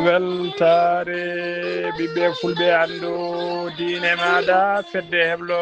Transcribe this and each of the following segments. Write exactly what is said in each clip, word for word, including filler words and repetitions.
Weltaare ɓiɓɓe fulɓe, anndu diine maaɗa, fedde heblo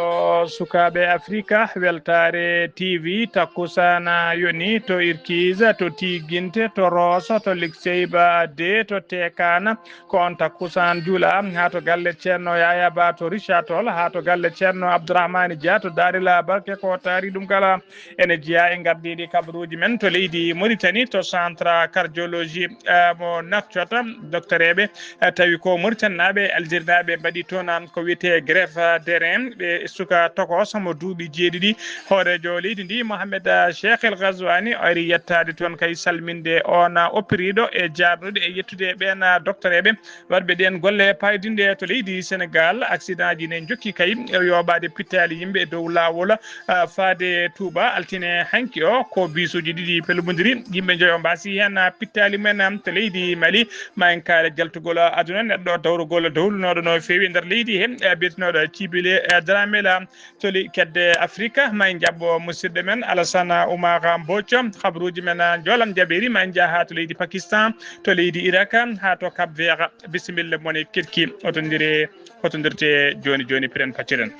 sukaaɓe Afrika, weltaare T V, takkusaan yoni to Irkiza, to Tiginte, to Roso, to Likseyba de, to Tekana, ko on takkusaan juula haa to galle Ceerno Yaya Ba to Richard Toll, haa to galle Ceerno Abdourahmane Dia to Daarila Barke, ko taari ɗum kala. Ene jeyaa e ngardiiɗi kabaruuji men to leydi Mauritanie, to centre cardiologie, eh, mo Nouakchott, doktoreeɓe, eh, tawi ko Mauritanie naaɓe, Algérie naaɓe mbaɗi toon ko wiyetee greffe de rein, ɓe suka tokooso mo duuɓi jeeɗiɗi. Hooreejo leydi ndi, Mohamed, eh, Cheikh El Ghazouani, o ari yettaade toon kay salminde oon, eh, oppiriiɗo e jaarnude e yettude ɓeen, eh, doktoreeɓe waɗɓe ɗeen golle paydinɗe to leydi Senegal. Accident ji ne njokki kay yooɓaade pittaali yimɓe e dow laawol, ah, faade Touba altine hanki o, ko bisuuji ɗiɗi pelumondiri. Yimɓe njoyo mbaasi heen, ah, pittaali mumen, ah, to leydi Mali. Ma en kaale jaltugol aduna neɗɗo dawrugol dawlunooɗo no feewi e nder leydi he, eh, biyetenooɗo Cibile, eh, Dramé la toli kedde Afrika. Ma en njaɓɓo musidɗo men Alassane Oumar Mbodj. Kabaruuji men, ah, njoolam jaɓeeri. Ma en njaha to leydi Pakistan, to leydi Irak, haa to Cap Vert. Bisimilla mone kirki, hotondiree, hotondirtee jooni jooni, piren pacciren.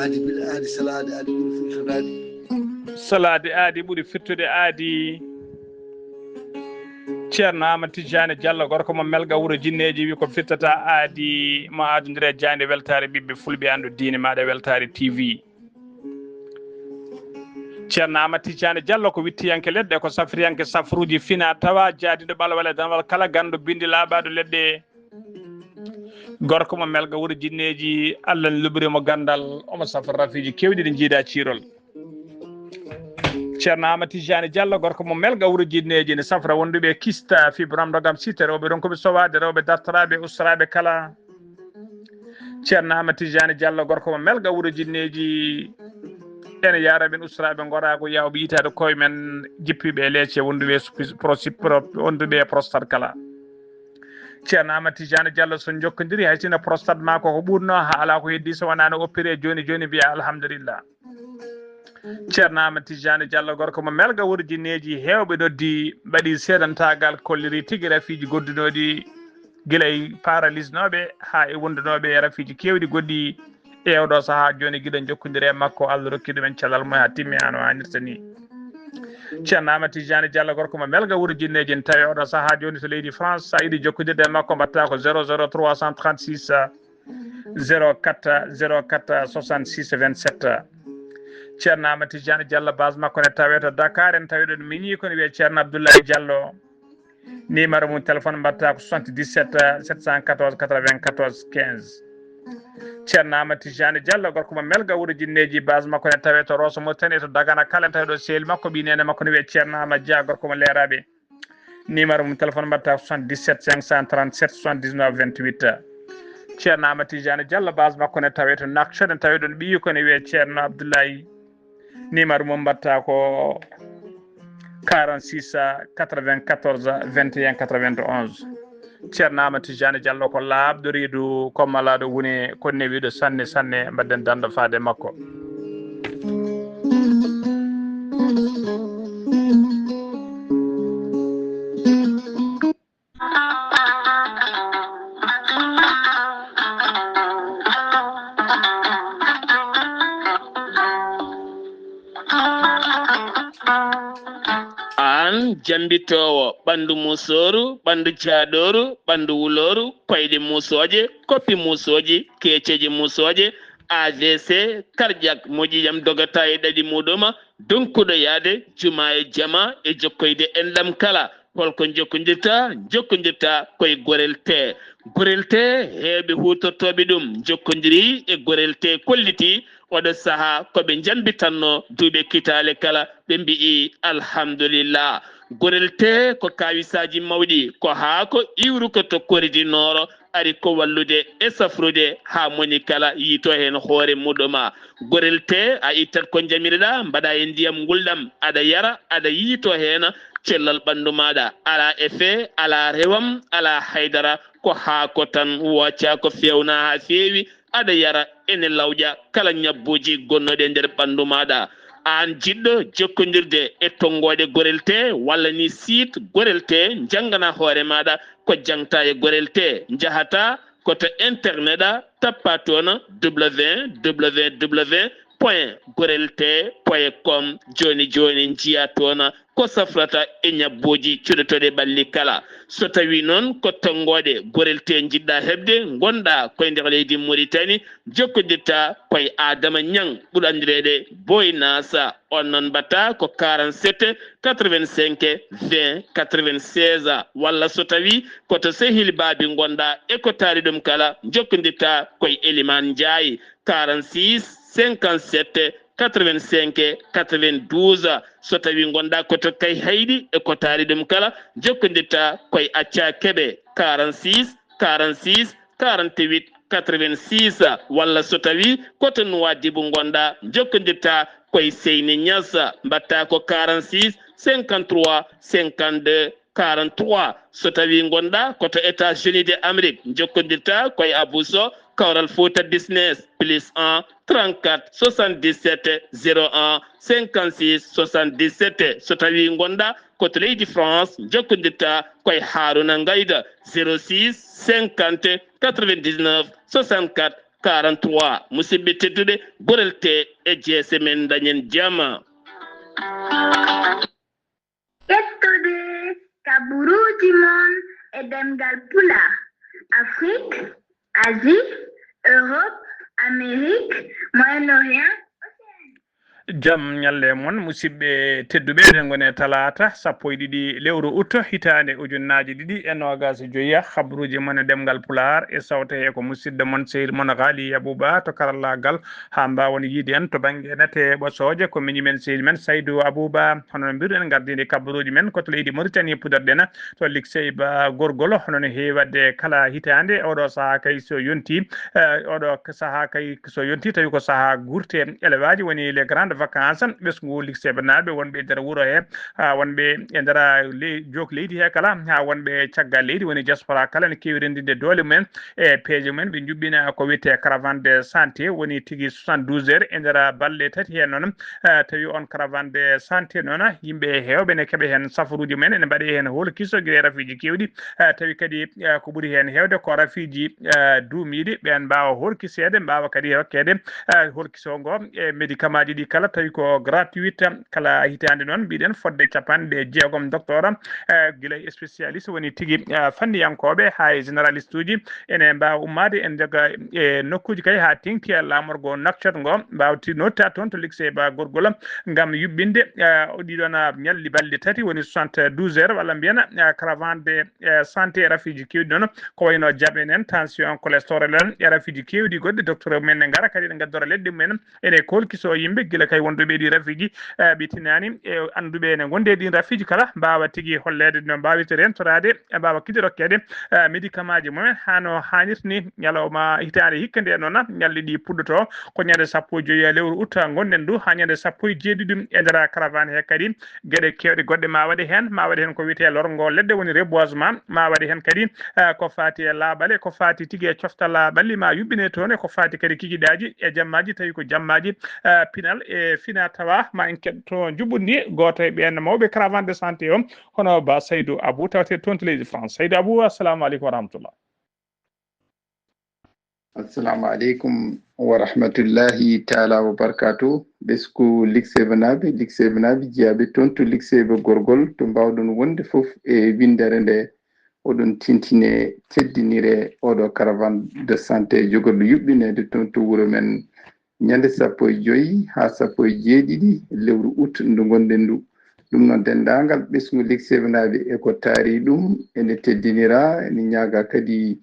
Aadi bil aadi, salaade aadi ɓuri firtude aadi. Salaade aadi ɓuri firtude aadi. Ceerno Amadou Tidiane Diallo, gorko mo Melga, wuro Jinneeji, wi ko firtata aadi mo aadondire jaande weltaare ɓiɓɓe fulɓe, anndu diine maaɗa, weltaare T V. Ceerno Amadou Tidiane Diallo ko wittiyanke leɗɗe, ko safriyanke safruuji fina tawa, jaadiiɗo ɓalwal e danwal kala, ganndo binndi laaɓaaɗo leɗɗe. Gorko mo Melga, wuro Jinneeji, Allah ne luɓiri mo ganndal, omo safra rafiiji keewɗi ɗi njiida ciirol. Ceerno Amadou Tidiane Diallo, gorko mo Melga, wuro Jinneeji, ne safra wonduɓe kista, fibrome, ndogam, site, rewɓe ronkuɓe sowaade, rewɓe dartoraaɓe, ustoraaɓe kala. Ceerno Amadou Tidiane Diallo, gorko mo Melga, wuro Jinneeji, ene yaara men ustoraaɓe ngoraagu, yaawɓe yitaade koye men, jippiiɓe e leece, wonduɓe e supi-, prosi-, pro-, wonduɓe e prostate kala. Ceerno Amadou Tidiane Diallo, so jokkondiri, hay sinno prostate ma ko ko ɓurno, haa alaa ko heddi, so wonaa no oppiree jooni jooni, mbiya alhamdulillah. Ceerno Amadou Tidiane Diallo, gorko mo Melga, wuro Jinneeji, heewɓe noddi, mbaɗi seedantaagal, kolliri tigi rafiiji goddunooɗi, gila e paralysnooɓe haa e wondunooɓe e rafiiji keewɗi goɗɗi. E oɗo sahaa jooni, giɗo jokkondire e makko, Allah rokki ɗumen cellal mum haa timmi haa no haanirta ni. Ceerno Amadou Tidiane Diallo, gorko mo Melga, wuro Jinneeji, ne tawi oɗo sahaa jooni to leydi France. Sa yiɗi jokkondirde e makko, mbaɗta ko zéro zéro trois cent trente-six, zéro quatre, zéro quatre, soixante-six, vingt-sept. Ceerno Amadou Tidiane Diallo, base makko ne tawe to Dakar, en tawi ɗon miñi ko ne wiyee Ceerno Abdoulaye Diallo. Numéro mum téléphone mbaɗta ko soixante-dix-sept, sept cent quatorze, quatre-vingt-quatorze, quinze. Ceerno Amadou Tidiane Diallo, gorko mo Melga, wuro Jinneeji, base makko ne tawe to Rosso Mauritanie, to Dagana kala, en tawi ɗo sehil makko, ɓii neene makko ne wiyee Ceerno Amadou Dia, gorko mo Leeraaɓe. Numéro mum téléphone mbaɗta ko soixante-dix-sept, cinq cent trente-sept, soixante-dix-neuf, vingt-huit. Ceerno Amadou Tidiane Diallo, base makko ne tawe to Nouakchott, en tawi ɗon ɓiyi ko ne wiyee Ceerno Abdoulaye. Numéro mum mbaɗta ko quarante-six, quatre-vingt-quatorze, vingt et un, quatre-vingt-onze. Ceerno Amadou Tidiane Diallo ko laaɓɗo reedu, ko malaaɗo wune, ko newiiɗo sanne sanne, mbaɗden dannda faade makko. An Jambitoowo ɓanndu musooru, ɓanndu jaaɗooru, ɓanndu wulooru, koyɗe musooje, koppi musooji, keeceeje musooje, A V C, cardiaque, moƴƴi jam dogata e ɗaɗi muɗuma, donkuɗo yaade juma e jama e jokkoyde enɗam kala. Holko jokkondirta? Jokkondirta koye Gorel Tee. Gorel Tee, heewɓe huutortooɓe ɗum jokkondiri e Gorel Tee, kolliti oɗo sahaa ko ɓe njambitanno duuɓe kitaale kala, ɓe mbi'i alhamdulillah. Gorel Tee ko kawisaaji mawɗi, ko haako iwruko to koridi nooro, ari ko wallude e safrude haa moni kala yiito heen hoore muɗuma. Gorel Tee, a ittat ko njamiriɗa, mbaɗa e ndiyam ngulɗam, aɗa yara, aɗa yiito heen cellal ɓanndu maaɗa. Alaa effet, alaa rewam, alaa haydara, ko haako tan, wooca ko feewna haa feewi, aɗa yara, ene lawƴa kala ñabbuuji gonnooɗi e nder ɓanndu maaɗa. Aan jiɗɗo jokkondirde e tonngooɗe Gorel Tee walla ni site Gorel Tee, njanngana hoore maaɗa ko jaŋta e Gorel Tee. Njahata ko to internet a, tappa toon www point gorel tee point com. Jooni jooni njiya toon ko safrata e ñabbuuji cuɗotooɗi ɓalli kala. So tawii noon ko tonngooɗe Gorel Tee njiɗɗa heɓde, ngonɗa koye nder leydi Muritani, jokkondirta koye Adama Ñaŋ, ɓurɗo anndireede Boy Nasa. On noon mbaɗta ko quarante-sept quatre-vingt-cinq vingt quatre-vingt-seize, walla so tawii ko to Sehil Baabi ngonɗa e ko taari ɗum kala, jokkondirta koye Elimaan Njaay, quarante-six cinquante-sept quatre-vingt-cinq quatre-vingt-douze. So tawii ngonɗa ko to Kayhayɗi e ko taari ɗum kala, jokkondirta koye Acca Kebe, quarante-six quarante-six quarante-huit quatre-vingt-six, walla so tawii ko to Nuwaadibu ngonɗa, jokkondirta koye Seyni Ñas, mbaɗta ko quarante-six cinquante-trois cinquante-deux quarante-trois. So tawii ngonɗa ko to États-Unis de Amérique, jokkondirta koye Abou Sow, Kawral Fouta Business, plus un trente-quatre soixante-dix-sept zéro un cinquante-six soixante-dix-sept. So tawii ngonɗa ko to leydi France, jokkondirta koye Haruna Ngayda, zéro six cinquante quatre-vingt-dix-neuf soixante-quatre quarante-trois. Musidɓe tedduɓe, Gorel Tee e jeese men, dañen jam. Ƴettude kabaruuji mon e ɗemngal Pulaar, Afrique, Asie, Europe, Amérique, Moyen-Orient, Océanie. Jam ñalle mon, musidɓe tedduɓe, eɗen ngoni e talaata sappo e ɗiɗi lewru août, hitaande ujunnaaji ɗiɗi e noogaas e joyi. Kabaruuji mon e ɗemngal Pulaar e sawte he ko musidɗo mon, sehil mon Ghali Abouba to karallaagal, haa mbaawon yiide en to bannge nate ɓosooje. Ko miñi men, sehil men Saydou Abouba. Hono no mbiruɗen, ngardiinde kabaruuji men ko to leydi Mauritanie puɗorɗen, to Liksey Ba Gorgol. Hono no heewi waɗde kala hitaande, oɗo sahaa kay so yonti, eh, oɗo sahaa kay so yonti, tawi ko sahaa gurte, élevage, woni les grandes vacances, ɓesngu Liksey Ba naaɓe wonɓe e nder wuro he, haa wonɓe e nder le-, jook leydi he kala, haa wonɓe caggal leydi, woni diaspora kala, ne keewi renndinde doole mumen e peeje mumen. Ɓe njuɓɓina ko wiyetee caravane de santé, woni tigi soixante-douze heures e nder balɗe tati heen noon. Eh, tawi on caravane de santé noon, yimɓe heewɓe ne keɓa heen safaruuji mumen, ene mbaɗe heen hoolkiso gila e rafiiji keewɗi. Eh, tawi kadi, eh, ko ɓuri heen heewde ko rafiiji, eh, duumiiɗi, ɓeen mbaawa hoolkiseede, mbaawa kadi hokkeede, eh, hoolkiso ngo e médicament ji ɗi kala, tawi ko gratuit kala hitaande. Noon mbiɗen fodde capanɗe jeegom docteur, eh, gila e spécialiste, woni tigi, eh, fanniyankooɓe, haa e généraliste uji, ene mbaawa ummaade, en njoga e nokkuuji kay haa teŋti e laamorgo Nouakchott ngo, mbaawa ti-, notta toon to Liksey Ba Gorgol ngam yuɓɓinde, eh, o ɗiɗon, ah, ñalɗi balɗe tati, woni soixante-douze heures, walla mbiyen, eh, caravane de, eh, santé e rafiiji keewɗi noon, ko wayno jaɓen en, tension, cholestérol en, e rafiiji keewɗi goɗɗi, docteur men ne ngara kadi ne ngaddora leɗɗe mumen, ene kolkiso yimɓe gila kay wonduɓe e ɗi rafiiji, eh, ɓe tinaani, e annduɓe ene ngondi e ɗin rafiiji kala, mbaawa tigi holleede no mbaawirte rentoraade, e mbaawa kadi rokkeede, eh, médicament ji mumen haa no haanirta ni. Ñalawma hitaande hikka nde noon, ñalɗi ɗi puɗɗoto ko ñande sappo e joyi lewru août ngonɗen ndu, haa ñande sappo e jeeɗiɗi e nder caravane he kadi. Geɗe keewɗe goɗɗe ma waɗe heen, ma waɗe heen ko wiyetee lorgo leɗɗe, woni reboisement, ma waɗe heen kadi, eh, ko faati e laaɓale, ko faati tigi e coftal laaɓalli, ma yuɓɓine toon, e ko faati kadi kikiɗaaji e jammaaji, tawi ko jammaaji, eh, pinal e fina tawa, ma en keɗto njuɓɓudi gooto e ɓeen mawɓe caravane de santé o, hono Ba Saydou Abou, tawte toon to leydi France. Saydou Abou, assalamu aleykum wa rahmatullah. Assalamu aleykum wa rahmatullahi taala wa barakatuh. Ɓesku Likseeɓe naaɓe, Likseeɓe naaɓe, jiyaaɓe toon to Likseeɓe Gorgol, to mbaawɗon wonde fof e winndere nde, oɗon tintine teddinire oɗo caravane de santé jogorɗo yuɓɓineede toon to wuro men ñande sappo e joyi haa sappo e jeeɗiɗi lewru août ndu ngonɗen ndu. Ɗum noon, denndaangal ɓesngu Likseeɓe naaɓe e ko taari ɗum ene teddinira, ene ñaaga kadi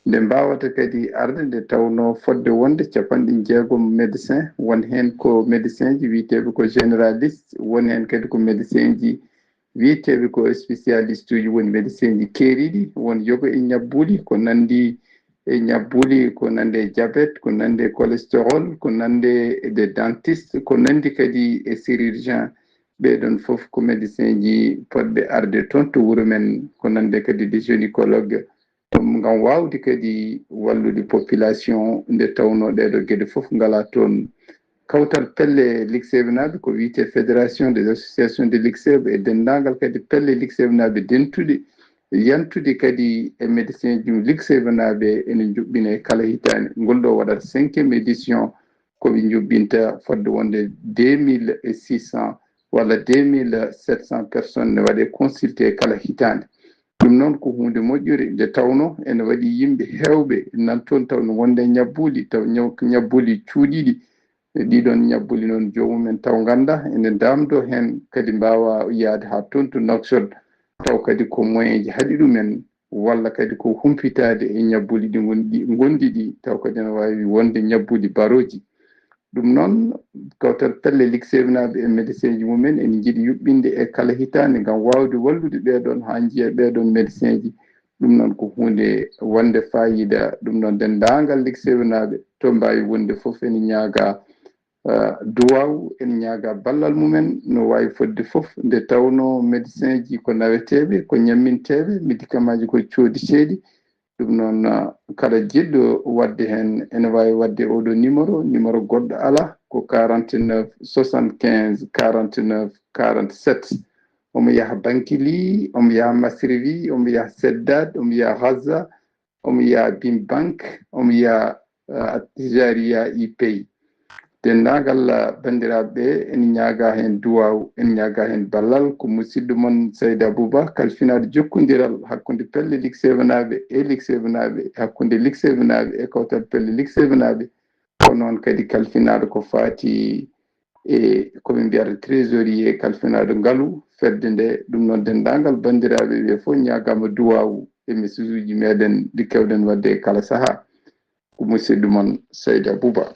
nde mbaawata kadi arde, nde tawnoo fodde wonde capanɗe jeegom médecin, won heen ko médecin ji wiyeteeɓe ko généraliste, won heen kadi ko médecin ji wiyeteeɓe ko spécialiste uji, woni médecin ji keeriiɗi, won yogo e ñabbuuli, ko nanndi e ñabbuuli, ko nanndi e diabète, ko nanndi e cholestérol, ko nanndi e des dentistes, ko nanndi kadi e chirurgien. Ɓee ɗoon fof ko médecin ji potɓe arde toon to wuro men, ko nanndi kadi des gynécologues. Ɗum ngam waawde kadi wallude population nde tawnoo ɗee ɗoo geɗe fof ngalaa toon. Kawtal pelle Likseeɓe naaɓe ko wiyetee Fédération des Associations de Likseeɓe e denndaangal kadi pelle Likseeɓe naaɓe dentuɗe, yantude kadi e médecin ji Likseeɓe naaɓe ene njuɓɓina e kala hitaande. Ngol ɗoo waɗata cinquième édition, ko ɓe njuɓɓinta fodde wonde deux mille six cents walla deux mille sept cents personnes ne waɗee consulté kala hitaande. Ɗum noon ko huunde moƴƴude nde tawnoo ene waɗi yimɓe heewɓe nan toon taw no wonde ñabbuuli, taw ñaw-, ñabbuuli cuuɗiiɗi. E ɗii ɗoon ñabbuuli noon joomum en taw ngannda ene ndaamdoo heen kadi mbaawa yahde haa toon to Nouakchott, taw kadi ko moyen ji haɗi ɗum en, walla kadi ko humpitaade e ñabbuuli ɗi ngon-, ɗi ngonɗi ɗi, taw kadi ene waawi wonde ñabbuuli barooji. Ɗum noon, kawtal pelle Likseeɓe naaɓe e médecin ji mum en ene njiɗi yuɓɓinde e kala hitaande ngam waawde wallude ɓee ɗoon haa njiya ɓee ɗoon médecin ji. Ɗum noon ko huunde wonde faayiida. Ɗum noon, denndaangal Likseeɓe naaɓe to mbaawi wonde fof ene ñaaga, ah, duwaaw, ene ñaaga ballal mum en no waawi fodde fof, nde tawnoo médecin ji ko naweteeɓe, ko ñamminteeɓe, médicament ji ko cooditeeɗi. Ɗum noon, ah, kala jiɗɗo waɗde heen ene waawi waɗde oɗo numéro, numéro goɗɗo alaa, ko quarante-neuf soixante-quinze quarante-neuf quarante-sept. Omo yaha Bankili, omo yaha Masrivi, omo yaha Seddad, omo yaha Gaza, omo yaha Bim Bank, omo yaha, ah, Tijariya I P. Denndaangal, ah, banndiraaɓe ɓe, en ñaaga heen duwaaw, en ñaaga heen ballal. Ko musidɗo mon Sayda Bouba, kalfinaaɗo jokkondiral hakkunde pelle Likseeɓe naaɓe e Likseeɓe naaɓe, hakkunde Likseeɓe naaɓe e kawtal pelle Likseeɓe naaɓe. Ko noon kadi kalfinaaɗo ko faati e ko min mbiyata trésorier, kalfinaaɗo ngalu fedde nde. Ɗum noon, denndaangal banndiraaɓe ɓe fof ñaagaama duwaaw e message uji meɗen ɗi keewɗen waɗde e kala sahaa. Ko musidɗo mon Sayda Bouba.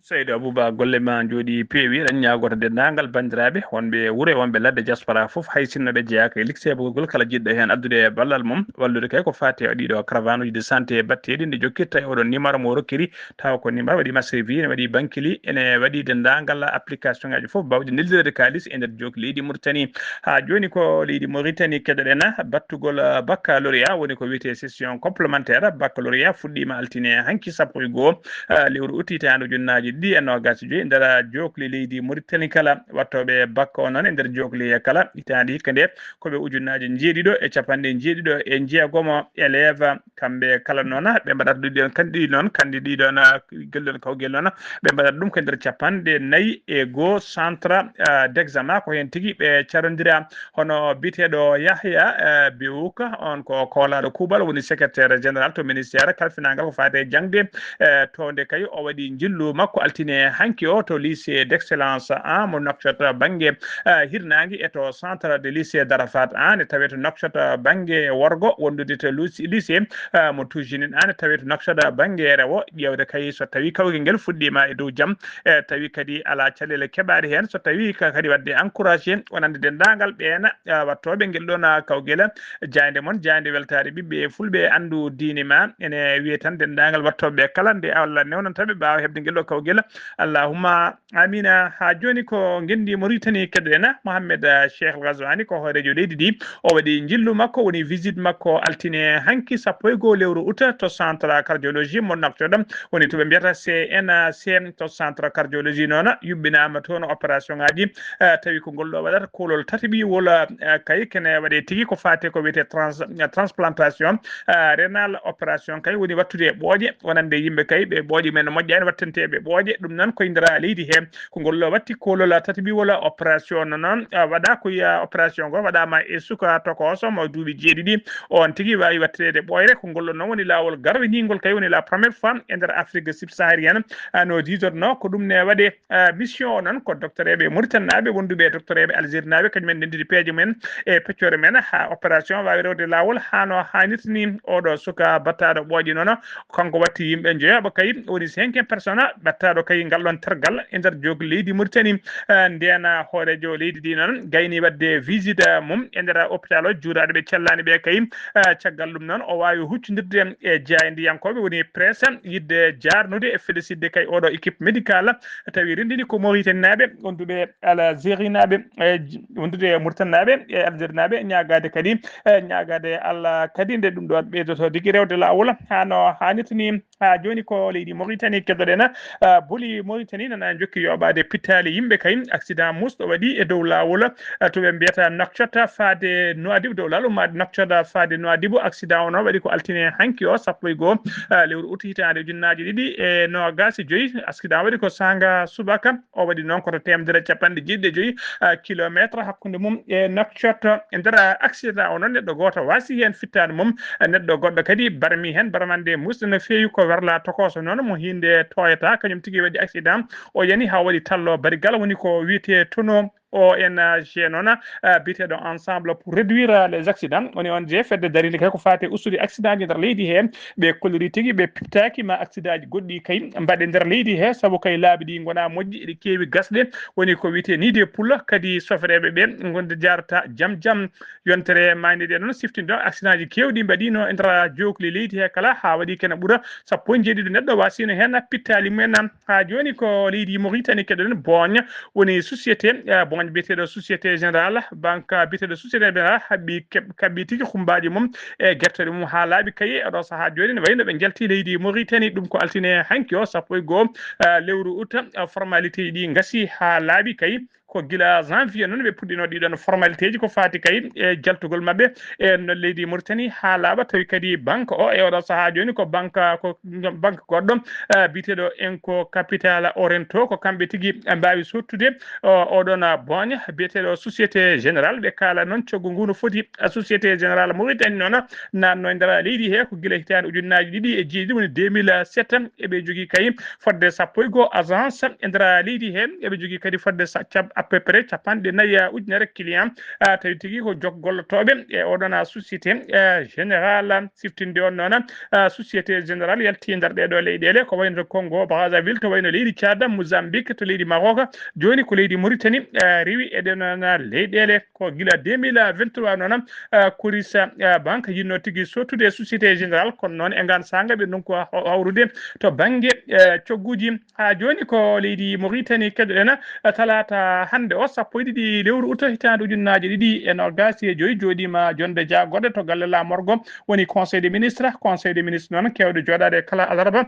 Sayda Bouba, golle ma njooɗi peewi. Eɗen ñaagoto denndaangal banndiraaɓe wonɓe wuro e wonɓe ladde diaspora fof, hay sinno ɓe jeyaaka e Likseeɓe Gorgol, kala jiɗɗo heen addude e ballal mum, wallude kay ko faati e ɗiɗo caravane uji de santé batteeɗi, nde jokkirta e oɗon numéro mo rokkiri, tawa ko numéro waɗi Masrivi, ene waɗi Bankili, ene waɗi denndaangal application ngaji fof baawɗi neldirde kaalis e nder jook leydi Mauritanie. Haa jooni ko leydi Mauritanie keɗoɗen battugol, ah, baccalauréat, woni ko wiyetee session complémentaire. Baccalauréat fuɗɗiima altine hanki sappo e goo, ah, lewru août hitaande ujunnaaji ɗiɗi e noogaas e joy nder jookli leydi Mauritanie kala. Wattooɓe bac o noon e nder jookli he kala hitaande hikka nde ko ɓe ujunnaaji njeeɗiɗo e capanɗe njeeɗiɗo e jeegomo élève. Kamɓe kala noon, ɓe mbaɗata ɗum ɗon kandi ɗi noon, kandi ɗi ɗon, ah, gel ɗon kawgel noon, ɓe mbaɗata ɗum ko nder capanɗe nayi e goo centre, ah, d'examen, ko heen tigi ɓe carondira. Hono biyeteeɗo Yahya, ah, Bewuka, on ko koolaaɗo kuuɓal, woni secrétaire général to ministère kalfinaangal ko faati e jaŋde, eh, to nde kay o waɗi njillu makko altine hanki o to lycée d'excellence un mo Nouakchott bannge, eh, hirnaange e to centre de lycée d'Arafat un ne tawee to Nouakchott bannge worgo, wondude to lusi-, lycée, eh, mo Toujinin un ne tawee to Nouakchott bannge rewo, ƴeewde kay so tawii kawgel ngel fuɗɗiima e dow jam, eh, tawi kadi alaa caɗeele keɓaaɗe heen, so tawii ka-, kadi waɗde encouragé wonande denndaangal ɓeen, eh, wattooɓe ngel ɗoon, ah, kawgel. Jaaynde mon, jaaynde weltaare ɓiɓɓe fulɓe e anndu diine ma. Ene wiyee tan denndaangal wattooɓe kala nde Allah newnanta ɓe ɓaawa heɓde ngel ɗo kawgel, Allahumma amina. Haa jooni ko ngenndi Mauritanie keɗoɗen. Mohamed, eh, Cheikh El Ghazouani ko hooreejo leydi ndi. O waɗi njillu makko, woni visite makko altine hanki sappo e goo lewru uta to centre cardiologie mo Nouakchott, woni to ɓe mbiyata C N C, to centre cardiologie noon. Yuɓɓinaama toon opération ngaaji, eh, tawi ko ngol ɗo waɗata koolol tataɓiwol, eh, kay kene waɗe tigi ko faate ko wiyetee trans-, transplantation, eh, rénale, opération kay woni wattude e ɓooƴe, wonande yimɓe kay ɓe ɓooƴe men moƴƴaani, wattante ɓe ɓooƴe. Ɗum noon ko e nder leydi he. Ko ngol ɗo watti koolol tataɓiwol opération no noon, ah, waɗa ko ya opération ngo waɗaama e suka tokooso mo duuɓi jeeɗiɗi. On tigi waawi wattireede ɓooyre. Ko ngol ɗo noon woni laawol garwiningol kay woni la première fois e nder Afrique subsaharienne, ah, no diidorno. Ko ɗum ne waɗe, ah, mission o noon ko docteur eɓe Mauritanaaɓe wonduɓe e docteur eɓe Algérie naaɓe, kañum en ndenndidi peeje mumen e peccoore men haa opération waawi rewde laawol haa no haanirta ni. Oɗo suka battaaɗo ɓooƴe noon, kanko watti yimɓe njoyaɓo kay, woni cinquième personne ɓattaɗo kay ngal ɗon tergal e nder jook leydi Mauritanie. Eh, nden, ah, hooreejo leydi ndi noon gayni waɗde visite, ah, mum e nder hôpital o, juuraaɗo ɓe cellaani ɓe kay. Eh, caggal ɗum noon o waawi huccondirde e jaayndiyankooɓe, woni presse, yiɗde jaarnude e félicitde kay oɗo équipe médicale, tawi renndini ko Mauritanie naaɓe, wonduɓe Algérie naaɓe, eh, j-, wondude Mauritanie naaɓe e Algérie naaɓe, ñaagaade kadi, eh, ñaagaade Allah kadi nde ɗum ɗo ɓeydoto tigi rewde laawol haa no haanirta ni. Haa jooni ko leydi Mauritanie keɗoɗen. Ah, boli Mauritanie nana jokki yoɓaade pittaali yimɓe kay. Accident musɗo waɗi e dow laawol, ah, to ɓe mbiyata Nouakchott faade Nouadhibou, dow laawol ummaade Nouakchott faade Nouadhibou. Accident o noon waɗi ko altine hanki o, sappo e goo, ah, lewru uta hitaande ujunnaaje ɗiɗi e noogaas e joy. Accident waɗi ko saanga subaka. O waɗi noon koto teemedere e capanɗe jeeɗiɗi e joy, ah, kilometre hakkunde mum e Nouakchott. E nder accident o noon, neɗɗo gooto waasi heen fittaandu mum. Neɗɗo goɗɗo kadi barmi heen, barmande musɗo no feewi, ko werla tokooso noon mo hiinde tooyata, kañum tigi waɗi accident. O yani haa waɗi tallo barigal, woni ko wiyetee tono O N G noon, ah, biyeteeɗo Ensemble pour réduire les accidents, woni O N G fedde darinde kay ko faati e ustude accident ji nder leydi he. Ɓe kolliri tigi ɓe pittaaki ma accident ji goɗɗi kay mbaɗe nder leydi he, sabu kay laabi ɗi ngonaa moƴƴi, eɗi keewi gasde, woni ko wiyetee nid e pulla, kadi sofreeɓe ɓe ngonde jaarata jam jam. Yontere maayde nde noon siftinde accident ji keewɗi mbaɗiino e nder jookli leydi he kala, haa waɗi kene ɓura sappo e jeeɗiɗo neɗɗo waasiino heen pittaali mumen. Haa jooni ko leydi Mauritanie keɗoɗen, Bogne woni société, eh, Bogne biyeteeɗo Société Générale, banque biyeteeɗo Société Générale haɓɓi keɓ-, kaɓɓi tigi kumbaaji mum e gertoɗe mum haa laaɓi kay. E oɗo sahaa jooni ne wayi no ɓe njalti leydi Mauritanie, ɗum ko altine hanki o, sappo e goo, eh, lewru uta, eh, formalité ji ɗi ngasi haa laaɓi kay. Ko gila janvier noon ɓe puɗɗino ɗiɗon formalité ji ko faati kay e jaltugol maɓɓe e no leydi Mauritanie haa laaɓa. Tawi kadi banque o e oɗo sahaa jooni ko banque, ko banque goɗɗo, eh, biyeteeɗo Enco Capital Oriento, ko kamɓe tigi mbaawi sottude o, oɗon Bogne biyeteeɗo Société Générale. Ɓe kaala noon coggu ngu no foti, eh, Société Générale Mauritanie noon naatno e nder leydi he ko gila hitaande ujunnaaji ɗiɗi e jeeɗiɗi, woni deux mille sept, eɓe jogii kay fodde sappo e goo agence e nder leydi he. Eɓe jogii kadi fodde sa-, cap-, à peu près capanɗe nayi ujunere client. Ah, tawi tigi ko jok gollotooɓe e oɗon, ah, Société, eh, Générale. Siftinde on noon, ah, Société Générale yalti nder ɗee ɗoo leyɗeele, ko wayno to Congo Brazzaville, to wayno leydi Tchad, Mozambique, to leydi Maroc, jooni ko leydi Mauritanie, eh, rewi e ɗee noon leyɗeele. Ko gila deux mille vingt-trois noon, ah, Coris, ah, Banque yiɗno tigi sottude Société Générale, kono noon e ngaan saanga ɓe ndonki ha-, hawrude to bannge, eh, cogguuji. Haa jooni ko leydi Mauritanie keɗoɗen, eh, talaata hannde o, sappo e ɗiɗi lewru uta hitaande ujunnaaje ɗiɗi e noogaas e joy, jooɗiima jonnde jaagorɗe to galle laamorgo, woni Conseil des ministres. Conseil des ministres noon keewɗo jooɗaade kala alarba.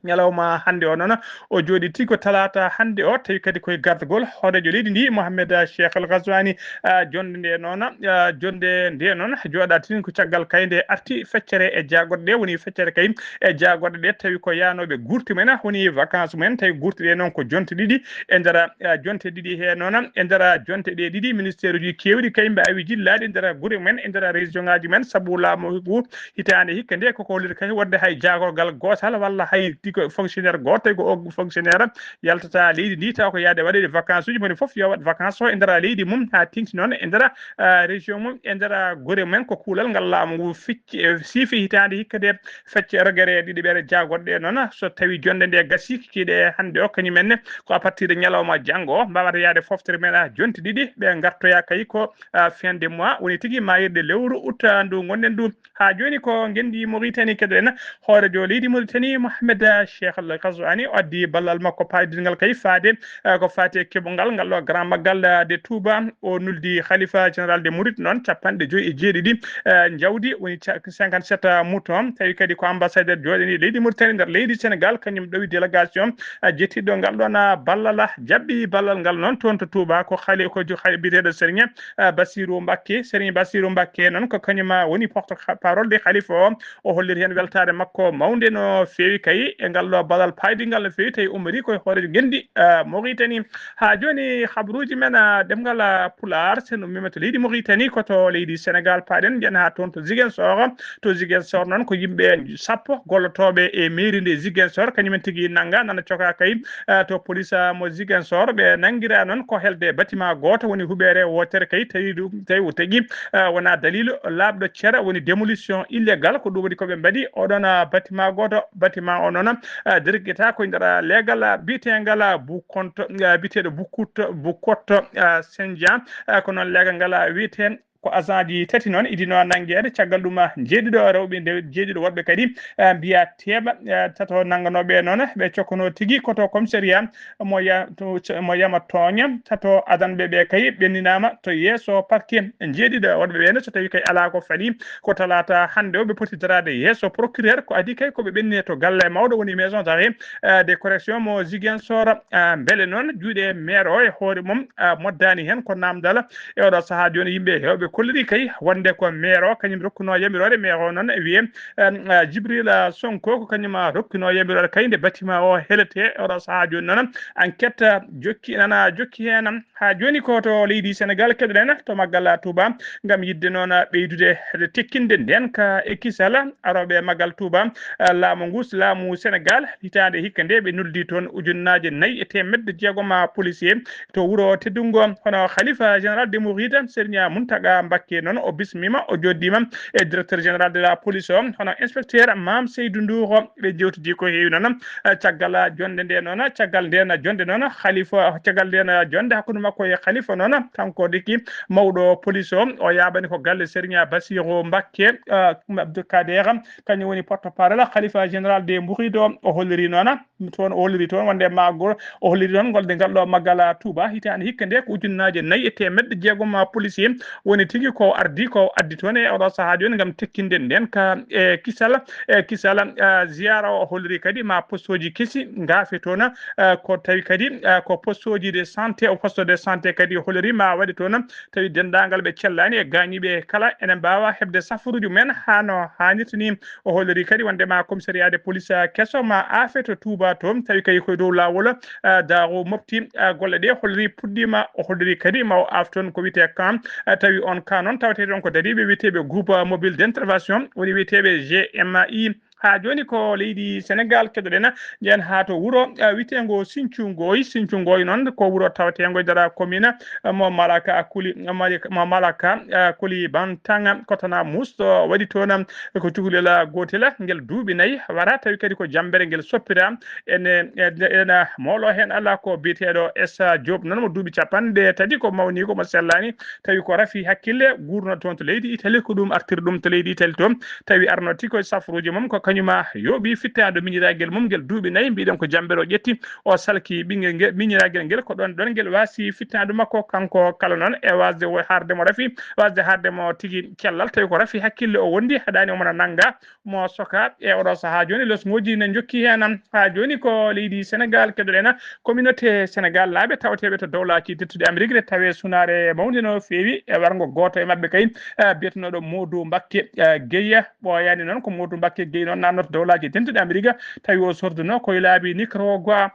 Ñalawma hannde o noon, o jooɗiti ko talaata hannde o, tawi kadi koye gardagol hooreejo leydi ndi, Mohamed Cheikh El Ghazouani. Ah, jonnde nde noon, ah, jonnde nde noon jooɗaade tin ko caggal kay nde arti feccere e jaagorɗe ɗe, woni feccere kay e jaagorɗe ɗe, tawi ko yaanooɓe gurti men, woni vacances men, tawi gurti ɗe noon ko jonte ɗiɗi. E nder, ah, jonte ɗiɗi he noon, e nder jonte ɗe ɗiɗi, ministère uji keewɗi kay mbaawi jillaade e nder gure men, e nder région ngaji men, sabu laamu ngu hitaande hikka nde koko holliri kay wonde hay jaagorgal gootal walla hay tigi fonctionnaire gooto, tawi ko o fonctionnaire yaltata leydi ndi, tawa ko yaade waɗede vacances uji, moni fof yo waɗ vacances o e nder leydi mum, haa teŋti noon e nder, ah, région mum, e nder gure men. Ko kuulal ngal laamu ngu fecci, eh, siifi hitaande hikka nde fecce rogere ɗiɗi ɓere jaagorɗe noon. So tawi jonnde nde gasi kikiiɗe hannde o, kañum en ne ko à partir de ñalawma janngo o mbawata yaade foftere men, ah, jonte ɗiɗi, ɓe ngartoya kay ko, ah, fin de mois, woni tigi maayirɗe lewru uta ndu ngonɗen ndu. Haa jooni ko ngenndi Mauritanie keɗoɗen, hooreejo leydi Mauritanie, Mohamed Cheikh Al Ghazouani, o addi ballal makko paydingal kay faade, eh, ko faati e keɓungal ngal ɗo grand magal, eh, de Touba. O nuldi Khalifa général de Mouride noon capanɗe joyi e jeeɗiɗi, eh, njawdi, woni ca-, cinquante-sept mouton. Tawi kadi ko ambassadeur jooɗani leydi Mauritanie nder leydi Sénégal, kañum ɗowi délégation, eh, jettiɗo ngal ɗon, ah, ballal, ah, jaɓɓi ballal ngal noon toon to Touba. Ko Khali-, ko jo-, Khali-, biyeteeɗo Serigne, eh, Bassirou Mbacké. Serigne Bassirou Mbacké noon ko kañum, ah, woni porte parole de Khalifa o. O holliri heen weltaare makko mawnde no feewi kay e ngal ɗo ballal paydingal no feewi, tawi ummori koye hooreejo ngenndi, ah, Mauritanie. Haa jooni, habruuji men, ah, ɗemngal, ah, Pulaar, sen ummiima to leydi Mauritanie, ko to leydi Sénégal paaɗen, njahen haa toon to Ziguinchor. To Ziguinchor noon, ko yimɓe sappo gollotooɓe e mairie nde Ziguinchor, kañum en tigi nannga, nana coka kay, ah, to police, ah, mo Ziguinchor. Ɓe nanngira noon ko helde bâtiment gooto, woni huɓeere wootere kay, tawi ɗum, tawi o tigi, ah, wonaa daliilu laaɓɗo cera, woni démolition illégale. Ko ɗum waɗi ko ɓe mbaɗi oɗon, ah, bâtiment gooto. Bâtiment o noon, ah, dirgita ko e nder, ah, leegal, ah, biyeteengal, ah, Bukonto, ah, biyeteeɗo Bukut-, Bukotto, ah, Senja. Ah, ko noon leegal ngal, ah, wiyetee. Ko agent ji tati noon idino nanngeede. Caggal ɗum, ah, jeeɗiɗo rewɓe, nde jeeɗiɗo worɓe kadi, ah, mbiyaa teeɓa, ah, tato nannganooɓe noon, ɓe cokkanoo tigi ko to commissariat mo ya-, to, mo yama tooña, tato adanɓe ɓe kay ɓenninaama to yeeso parquet. Jeeɗiɗo worɓe ɓe ne, so tawi kay alaa ko faɗi, ko talaata hannde o ɓe poti daraade yeeso procureur. Ko adii kay ko ɓe ɓenni to galle mawɗo, woni maison d'arrêt, eh, de correction mo Ziguinchor. Ah, mbele noon juuɗe maire o e hoore mum, ah, moddaani heen? Ko naamndal e oɗo sahaa jooni. Yimɓe heewɓe kolliri kay wonde ko maire o kañum rokkunoo yamiroore. Maire o noon e wiyee, em, ah, Jibril, ah, Sonko, ko kañum, ah, rokkunoo yamiroore kay nde bâtiment o heletee. E oɗo sahaa jooni noon enquête, ah, jokki, nana jokki heen. Haa jooni ko to leydi Sénégal keɗoɗen to maggal Touba, ngam yiɗde noon ɓeydude tekkinde ndeenka e kisal arooɓe maggal Touba. Laamu ngu, laamu Sénégal, hitaande hikka nde ɓe nuldi toon ujunnaaje nayi e teemedde jeegom policier to wuro teddungo. Hono Khalifa général de Mouride, Serigne Mountaga Mbacké noon, o bismiima, o jooɗiima e directeur général de la police o, hono inspecteur Mame Seydou Ndour. Ɓe jewtidi ko heewi noon, eh, caggal jonde nde noon, caggal nden jonde noon, Khalifa, caggal nden jonde hakkunde makko e Khalifa noon, kanko diki mawɗo police o, o yaabani ko galle Serigne Bassirou Mbacké, eh, Abdou Kader, kañum woni porte-parole Khalifa général de Mouride o, o holliri noon toon, o holliri toon wonde maagol, o holliri noon ngolde ngal ɗo maggal Touba hitaande hikka nde ko ujunnaaje nayi e teemedde jeegom policier woni tigi ko ardi ko addi toon e oɗo sahaa jooni ngam tekkinde ndeenka e kisal, e kisal, eh, ziyara o holliri kadi ma postoji kesi ngaafe toon, eh, ko tawi kadi, eh, ko postoji de santé, o poste de santé kadi holliri ma waɗe toon, tawi denndaangal ɓe cellaani e gaañiiɓe kala ene mbaawa heɓde safaruuji mumen haa no haanirta ni. O holliri kadi wonde ma commissariat de police keso ma aafe to Touba to, tawi kadi koye dow laawol, eh, Daaru Mofti, eh, golle ɗe holliri puɗɗiima. O holliri kadi ma o aaf toon ko wiyetee camp, eh, tawi on camp noon tawetee toon ko dariiɓe wiyeteeɓe groupe mobile d'intervention, woni wiyeteeɓe G M I. Haa jooni ko leydi Sénégal keɗoɗen, njehen haa to wuro, eh, wiyeteengo Sinthiou Ngoy. Sinthiou Ngoy noon ko wuro taweteengo e nder commune, eh, mo Malaka Kuli, mo Malaka, eh, Kuli Bantang, ko tana Mus, to waɗi toon, eh, ko cukalel gootel, ngel duuɓi nayi wara, tawi kadi ko jammbere ngel soppira. Ene, ene, ene moolo heen alaa ko biyeteeɗo Essa Diop noon, mo duuɓi capanɗe tati, ko mawni, ko mo sellaani, tawi ko rafi hakkille, guurno toon to leydi Italie, ko ɗum artiri ɗum to leydi Italie to, tawi arno tigi ko safaruuji mum, ko kañuma yooɓi fittaandu miñiraagel mum ngel duuɓi nayi, mbiɗen ko jammbere o ƴetti, o salki ɓinngel ngel, miñiraagel ngel, ko ɗoon, ɗoon ngel waasi fittaandu makko, kanko kala noon e waasde wo-, haarde mo rafi, waasde haarde mo tigi cellal, tawi ko rafi hakkille o wondi, haɗaani omo na nannga, mo soka e oɗo sahaa jooni. Lesŋooji ne njokki heen. Haa jooni ko leydi Sénégal keɗoɗen, communauté Sénégal laaɓe tawateeɓe to dowlaaji tedduɗi Amérique, ne tawee sunaare mawnde no feewi e warngo gooto e maɓɓe kay, eh, biyetenooɗo Modou Mbacké, eh, Guèye. Ɓooyaani noon ko Modou Mbacké Guèye noon naatno to dowlaaji dentuɗi Amérique, tawi o sorduno koye laabi Nicaragua.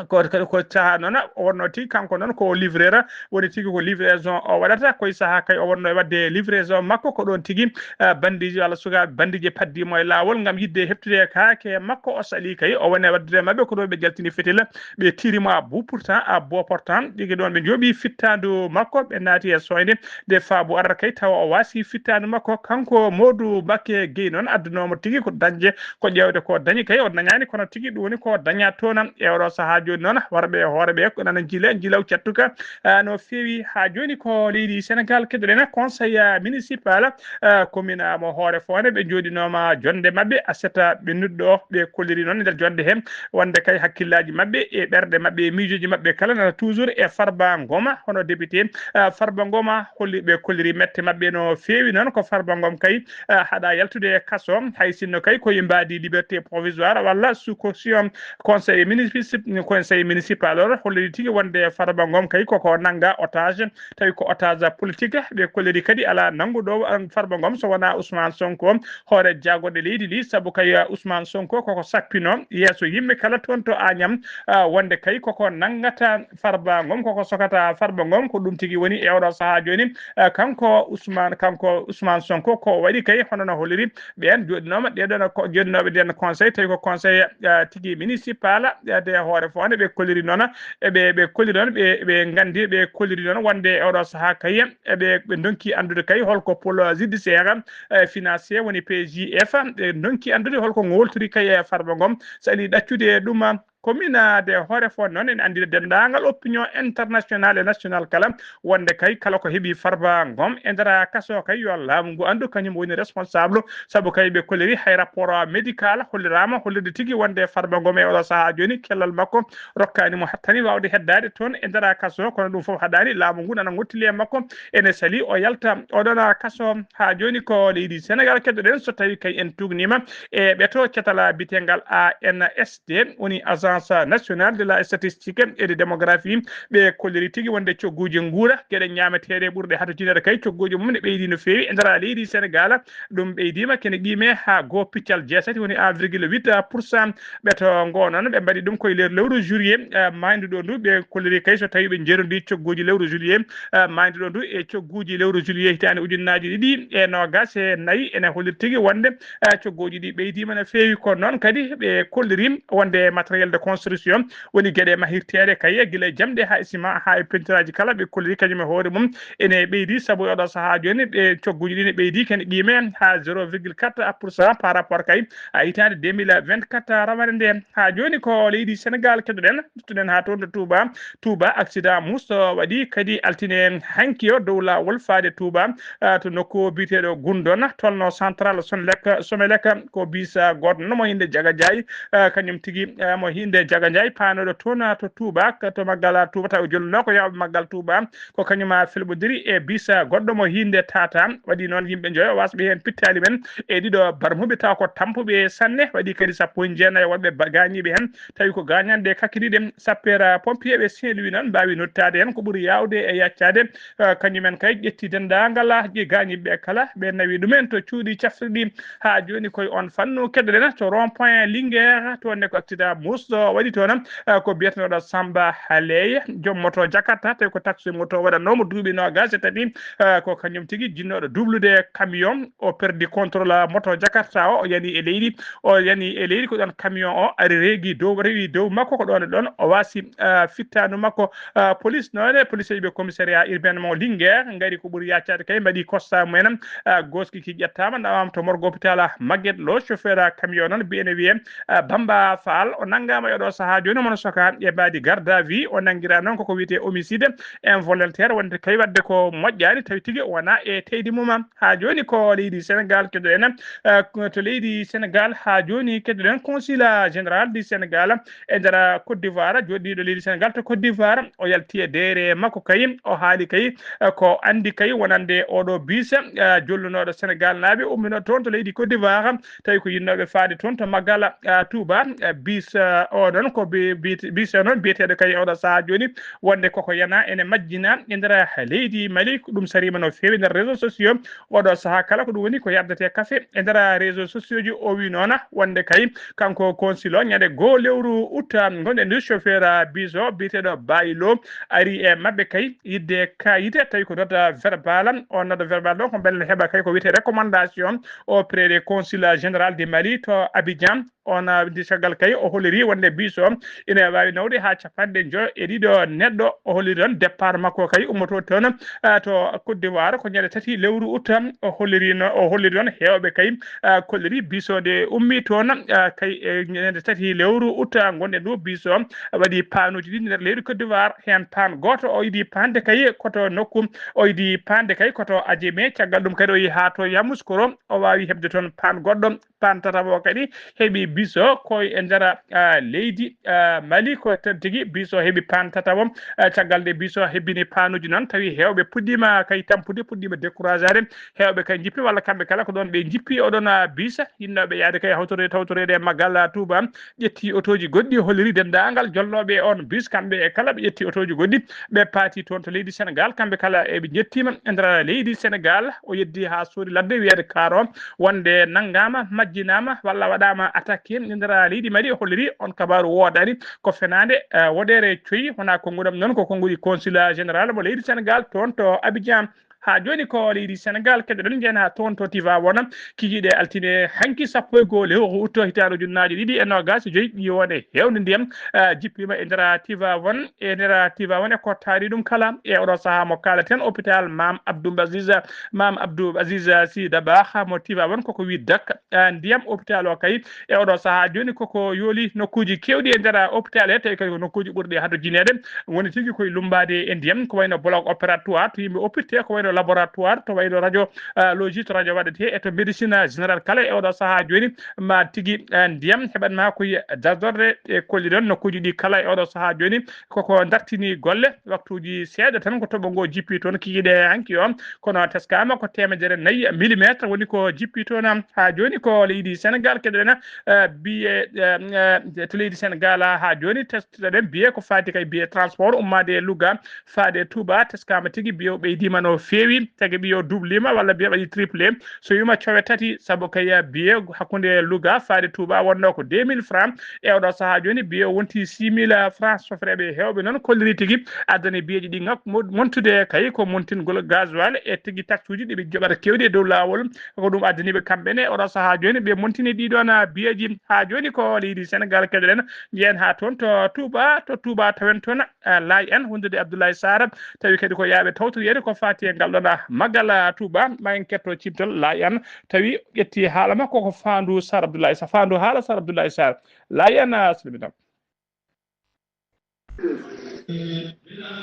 Ko, ko, ko sahaa noon o wonnoo tigi, kanko noon ko livreur, woni tigi ko livraison o waɗata. Koye sahaa kay o wonnoo e waɗde livraison makko, ko ɗoon tigi, eh, bandiiji walla sukaaɓe bandiiji paddii mo e laawol ngam yiɗde heɓtude kaake makko. O salii kay, o woni e waɗdude e maɓɓe, ko ɗoon ɓe jaltini fitila, ɓe tiiri mo à bout portant, à bout portant. Ɗigi ɗoon ɓe njooɓii fittaandu makko, ɓe naati e sooyde. Nde faabu arata kay, tawa o waasi fittaandu makko. Kanko Modou Mbacké Guèye noon, addunoo mo tigi ko dañde, ko ƴeewde ko dañi kay, o dañaani, kono tigi ɗum woni ko dañaa toon e oɗo sahaa. Jooni noon, warɓe e hooreɓe ko nana njila, njilaw cattuka, ah, no feewi haa jooni ko leydi Senegal. Keɗoɗen conseil, ah, municipal, ah, commune, ah, mo Hoore Fonde, ɓe njooɗinooma jonde maɓɓe, aset, ah, ɓe noddi ɗo, ɓe kolliri noon e nder jonde he, wonde kay hakkillaaji maɓɓe e ɓerɗe maɓɓe e miijooji maɓɓe kala nana toujours e Farba Ngoma, hono député, ah, Farba Ngoma holli ɓe kolliri mette maɓɓe no feewi noon ko Farba Ngom kay, ah, haɗa yaltude e kaso, hay sinno kay koye mbaadi liberté provisoire walla sous caution. Conseil municip-, conseil municipal o holliri tigi wonde Farba Ngom kay koko nannga otage, tawi ko otage politique. Ɓe kolliri kadi alaa nannguɗo, um, Farba Ngom so wonaa Ousmane Sonko, hoore jaagoɗe leydi ndi, sabu kay, uh, Ousmane Sonko koko sappino yeeso yimɓe kala toon to Agnam, uh, wonde kay koko nanngata Farba Ngom, koko sokata Farba Ngom, ko ɗum tigi woni e oɗo sahaa jooni. Uh, kanko Ousmane, kanko Ousmane Sonko ko waɗi kay hono no holliri ɓeen jooɗinooma, ɗeɗon ko jooɗinooɓe nden conseil, tawi ko conseil, eh, tigi municipal, eh, de Hoore Fonde, ɓe kolliri noon, e ɓe, ɓe kolliri noon, ɓe, ɓe nganndi, ɓe kolliri noon wonde e oɗo sahaa kay, e ɓe, ɓe ndonki anndude kay holko pôle judiciaire, eh, financier woni P J F, ɓe ndonki anndude holko ngoltiri kay e Farba Ngom, so alii ɗaccude e ɗum, commune de Hoore Fonde noon ene anndina denndaangal opinion international e national kala wonde kay kala ko heɓi Farba Ngom e nder kaso kay yo laamu ngu anndu kañum woni responsable, sabu kay ɓe kolliri hay rapport médical holliraama hollirde tigi wonde Farba Ngom e oɗo sahaa jooni kellal makko rokkaani mo hattani waawde heddaade toon e nder kaso, kono ɗum fof haɗaani laamu ngu nana ngottili e makko ene sali o yalta oɗon kaso. Haa jooni ko leydi Senegal keɗoɗen so tawi kay en tuugniima e ɓeto catala bitengal A N S D, woni Agence Nationale de la Statistique et de Démographie, ɓe kolliri tigi wonde cogguuji nguura, geɗe ñaameteeɗe ɓurɗe hatojinere kay cogguuji mum ne ɓeydi no feewi e nder leydi Senegal. Ɗum ɓeydiima kene qiime haa goo piccal jeetati, woni un virgule huit pour cent. Ɓeto ngoo noon ɓe mbaɗi ɗum koye nder lewru juillet, eh, maaydu ɗo ndu, ɓe kolliri kay so tawi ɓe njerodii cogguuji lewru juillet, eh, maaydu ɗo ndu e cogguuji lewru juillet hitaande ujunnaaji ɗiɗi e noogaas e nayi, ene holliri tigi wonde eh, cogguuji ɗi ɓeydiima no feewi. Ko noon kadi ɓe kolliri wonde matériel de construction, woni geɗe mahirteeɗe kay, gila e jamɗe haa e sima, haa e pentiraaji kala, ɓe kolliri kañum e hoore mum ene ɓeydi, sabu e oɗo sahaa jooni ɓe cogguuji ɗi ne ɓeydi kene qiime haa zéro virgule quatre pour cent par rapport kay a hitaande deux mille vingt-quatre rawande nde. Haa jooni ko leydi Senegal keɗoɗen, duttuɗen haa toon to Touba. Touba, accident musto waɗi kadi altine hanki o dow laawol faade Touba, ah, to nokku biyeteeɗo Gundon, tolno central Sonelec, Somelec, ko bis, ah, goɗɗo no mo hinde Jaga Njaay, ah, kañum tigi, ah, mo hinde Jaga Njaay paanoɗo toon, ah, to Touba, ka to maggal, ah, Touba, tawi o jolluno ko yawɓe maggal Touba, ko kañum, ah, felɓodiri e bis, ah, goɗɗo mo hinde Tata, waɗi noon yimɓe njoyo wasɓe heen pittaali men e ɗiɗo barmuɓe taw ko tampuɓe sanne, waɗi kadi sappo e jeenayo wonɓe ba-, gaañiiɓe heen, tawi ko gaañanɗe kakkitiiɗe. Sappeera pompier ɓe Saint-Louis noon mbaawi nottaade heen ko ɓuri yaawde e yaccaade. Eh, kañum en kay ƴetti denndaangal, ah, ƴe gaañiiɓe ɓe kala, ɓe nawi ɗumen to cuuɗi cafrirɗi. Haa jooni koye on fannu keɗoɗen to rond point Linguère, toon ne ko accident muusɗo waɗi toon, eh, ko biyetenooɗo Samba Haley, joom moto Jakarta, tawi ko taxi moto waɗanoomo duuɓi noogaas e tati, eh, ko kañum tigi jinnooɗo dublude camion, o perdi contrôle moto Jakarta o, o yani e leydi, o yani e leydi, ko ɗon camion o ari reegi dow, rewi dow makko, ko ɗon e ɗon o waasi, ah, fittaandu makko. Ah, police noon e police ɓe commissariat urbain mo Linguère ngari ko ɓuri yaccaade kay, mbaɗi constat mumen, ah, goskiki ƴettaama, nawama to morgue hôpital Maguette Lo. Chauffeur camion noon mbiyen e wiye, ah, Bamba Fall, o nanngaama e oɗo sahaa jooni, hono soka e mbaadi garde à vue, o nanngiraa noon koko wiyetee homicide involontaire, wonde kay waɗde ko moƴƴaani, tawi tigi o wonaa e teydi mum. Haa jooni ko leydi Senegal keɗoɗen, eh, ko to leydi Senegal haa jooni keɗoɗen consulat général du Sénégal e nder Côte d'Ivoire, jooɗiiɗo leydi Senegal to Côte d'Ivoire, o yalti e deere makko kay, o haali kay, eh, ko anndi kay wonande oɗo bis, eh, jollunooɗo Senegal naaɓe umminoo toon to leydi Côte d'Ivoire, tawi ko yinnooɓe faade toon to Magala, eh, Touba, eh, bis, eh, o noon ko bi-, bi-, bis o noon biyeteeɗo kay oɗo sahaa jooni wonde koko yana ene majjina e nder leydi Mali. Ko ɗum sariima no feewi nder réseaux sociaux. Oɗo sahaa kala ko ɗum woni ko yaddete kafe e nder réseaux sociaux ji. O wi noona wonde kay kanko consul o ñande goo lewru août, ah, ngonɗen ndu chauffeur, ah, bis o biyeteeɗo Baylo ari e maɓɓe kay yidde kayite tawi ko note verbal. On note verbal ɗo ko mbele heɓa kay ko wiyetee recommandation auprès des consuls général du Mali to Abidjan. On, ah, ndi caggal kay o holliri wonde Biso ina waawi nawde haa capanɗe njoyo e ɗiɗo neɗɗo. O holliri ɗon départ makko kay ummoto toon, ah, to Côte d'Ivoire ko ñande tati lewru août. O holliri no, o holliri ɗon heewɓe kay, ah, kolliri Biso nde ummi toon, ah, kay e ñande tati lewru août ngonɗen ɗo. Biso waɗi panuuji ɗiɗi nder leydi Côte d'Ivoire, heen paan gooto o yiɗi paande kay koto nokku, o yiɗi paande kay koto Adjamé. Caggal ɗum kadi o yehi haa to Yamoussoukro, o waawi heɓde toon paan goɗɗo. Paan tataɓo kadi heɓi Biso ko e nder, ah, leydi, ah, Mali. Ko tan tigi Biso heɓi paan tataɓo. Ah, caggal nde Biso hebbini panuuji noon, tawi heewɓe puɗɗiima kay tampude, puɗɗiima décourageade. Heewɓe kay njippi walla kamɓe kala ko ɗoon ɓe njippi. Oɗon, ah, Biso yinnooɓe yahde kay hawtoreede, tawtoreede e maggal, ah, Touba, ƴetti otooji goɗɗi, holliri denndaangal jolnooɓe e oon bus, kamɓe e kala ɓe ƴetti otooji goɗɗi, ɓe paati toon to leydi Sénégal. Kamɓe kala eɓe njettiima e nder leydi Sénégal. O yeddi haa suuɗi ladde wiyeede Kaaro wonde nanngaama, majjinaama walla waɗaama attaqué e nder leydi Mali. O holliri on kabaaru woodaani, ko fenaande, eh, woɗeere coyi, wonaa konnguɗi am noon, ko konnguɗi consulat général mo leydi Sénégal toon to Abidjan. Haa jooni ko leydi Sénégal keɗoɗen, njeyen haa toon to Tivaouane. Kikiiɗe altine hanki sappo e goo lewru août hitaande ujunnaaje ɗiɗi e noogaas e joy, ɓiye wone heewde ndiyam, ah, jippiima e nder Tivaouane, e nder Tivaouane e ko taari ɗum kala. E oɗo sahaa mo kaalaten, hôpital Maam Abdou Aziz, Maam Abdou Aziz Sy Dabakh mo Tivaouane, koko wi dak, ah, ndiyam. Hôpital o kay e oɗo sahaa jooni koko yooli nokkuuji keewɗi e nder hôpital he, tawi kadi ko nokkuuji ɓurɗi haaɗde jineede. Woni tigi koye lummbaade e ndiyam, ko wayno bloc opératoire to yimɓe oppitte, ko wayno laboratoire to wayno radio, ah, logie to radio waɗetee, e to médecine générale kala. E oɗo sahaa jooni ma tigi, ah, ndiyam heɓat ma koye désordre e kolli ɗon nokkuuji ɗi kala. E oɗo sahaa jooni koko dartini golle, waktuuji seeɗa tan ko toɓo ngo jippi toon kikiiɗe hanki o, kono teskaama ko teemedere nayi millimétre woni ko jippi toon. Haa jooni ko leydi Sénégal keɗoɗen, eh, biye, eh, eh, to leydi Sénégal haa jooni teskaama biye ko faati kay biye transport ummaade e Louga faade Touba, teskaama tigi biye o ɓeydiima no feewi, tagi biye o dubliima walla biye waɗi triplé. So wiima cowe tati, sabu kay biye hakkunde Louga faade Touba wonno ko deux mille francs. E oɗo sahaa jooni biye o wonti six mille francs. Sofreeɓe heewɓe noon kolliri tigi addani biyeeji ɗi ngak-, mo-, montude kay ko montingol gasoil e tigi taxuuji ɗi ɓe joɓata keewɗi e dow laawol. Ko ɗum addani ɓe kamɓe ne oɗo sahaa jooni ɓe montini ɗi ɗoon biyeeji. Haa jooni ko leydi Sénégal keɗoɗen, njeyen haa toon to Touba, to Touba tawen toon, ah, Laay en wondude Abdoulaye Sarr, tawi kadi ko yaaɓe tawtoreede ko faati e ngal ɗoon, ah, maggal, ah, Touba. Ma en ketto cimtol Laay en, tawi ƴetti haala makko ko Faandu Sarr Abdoulaye Sarr, Faandu haala Sarr Abdoulaye Sarr. Laay en, ah, salminama.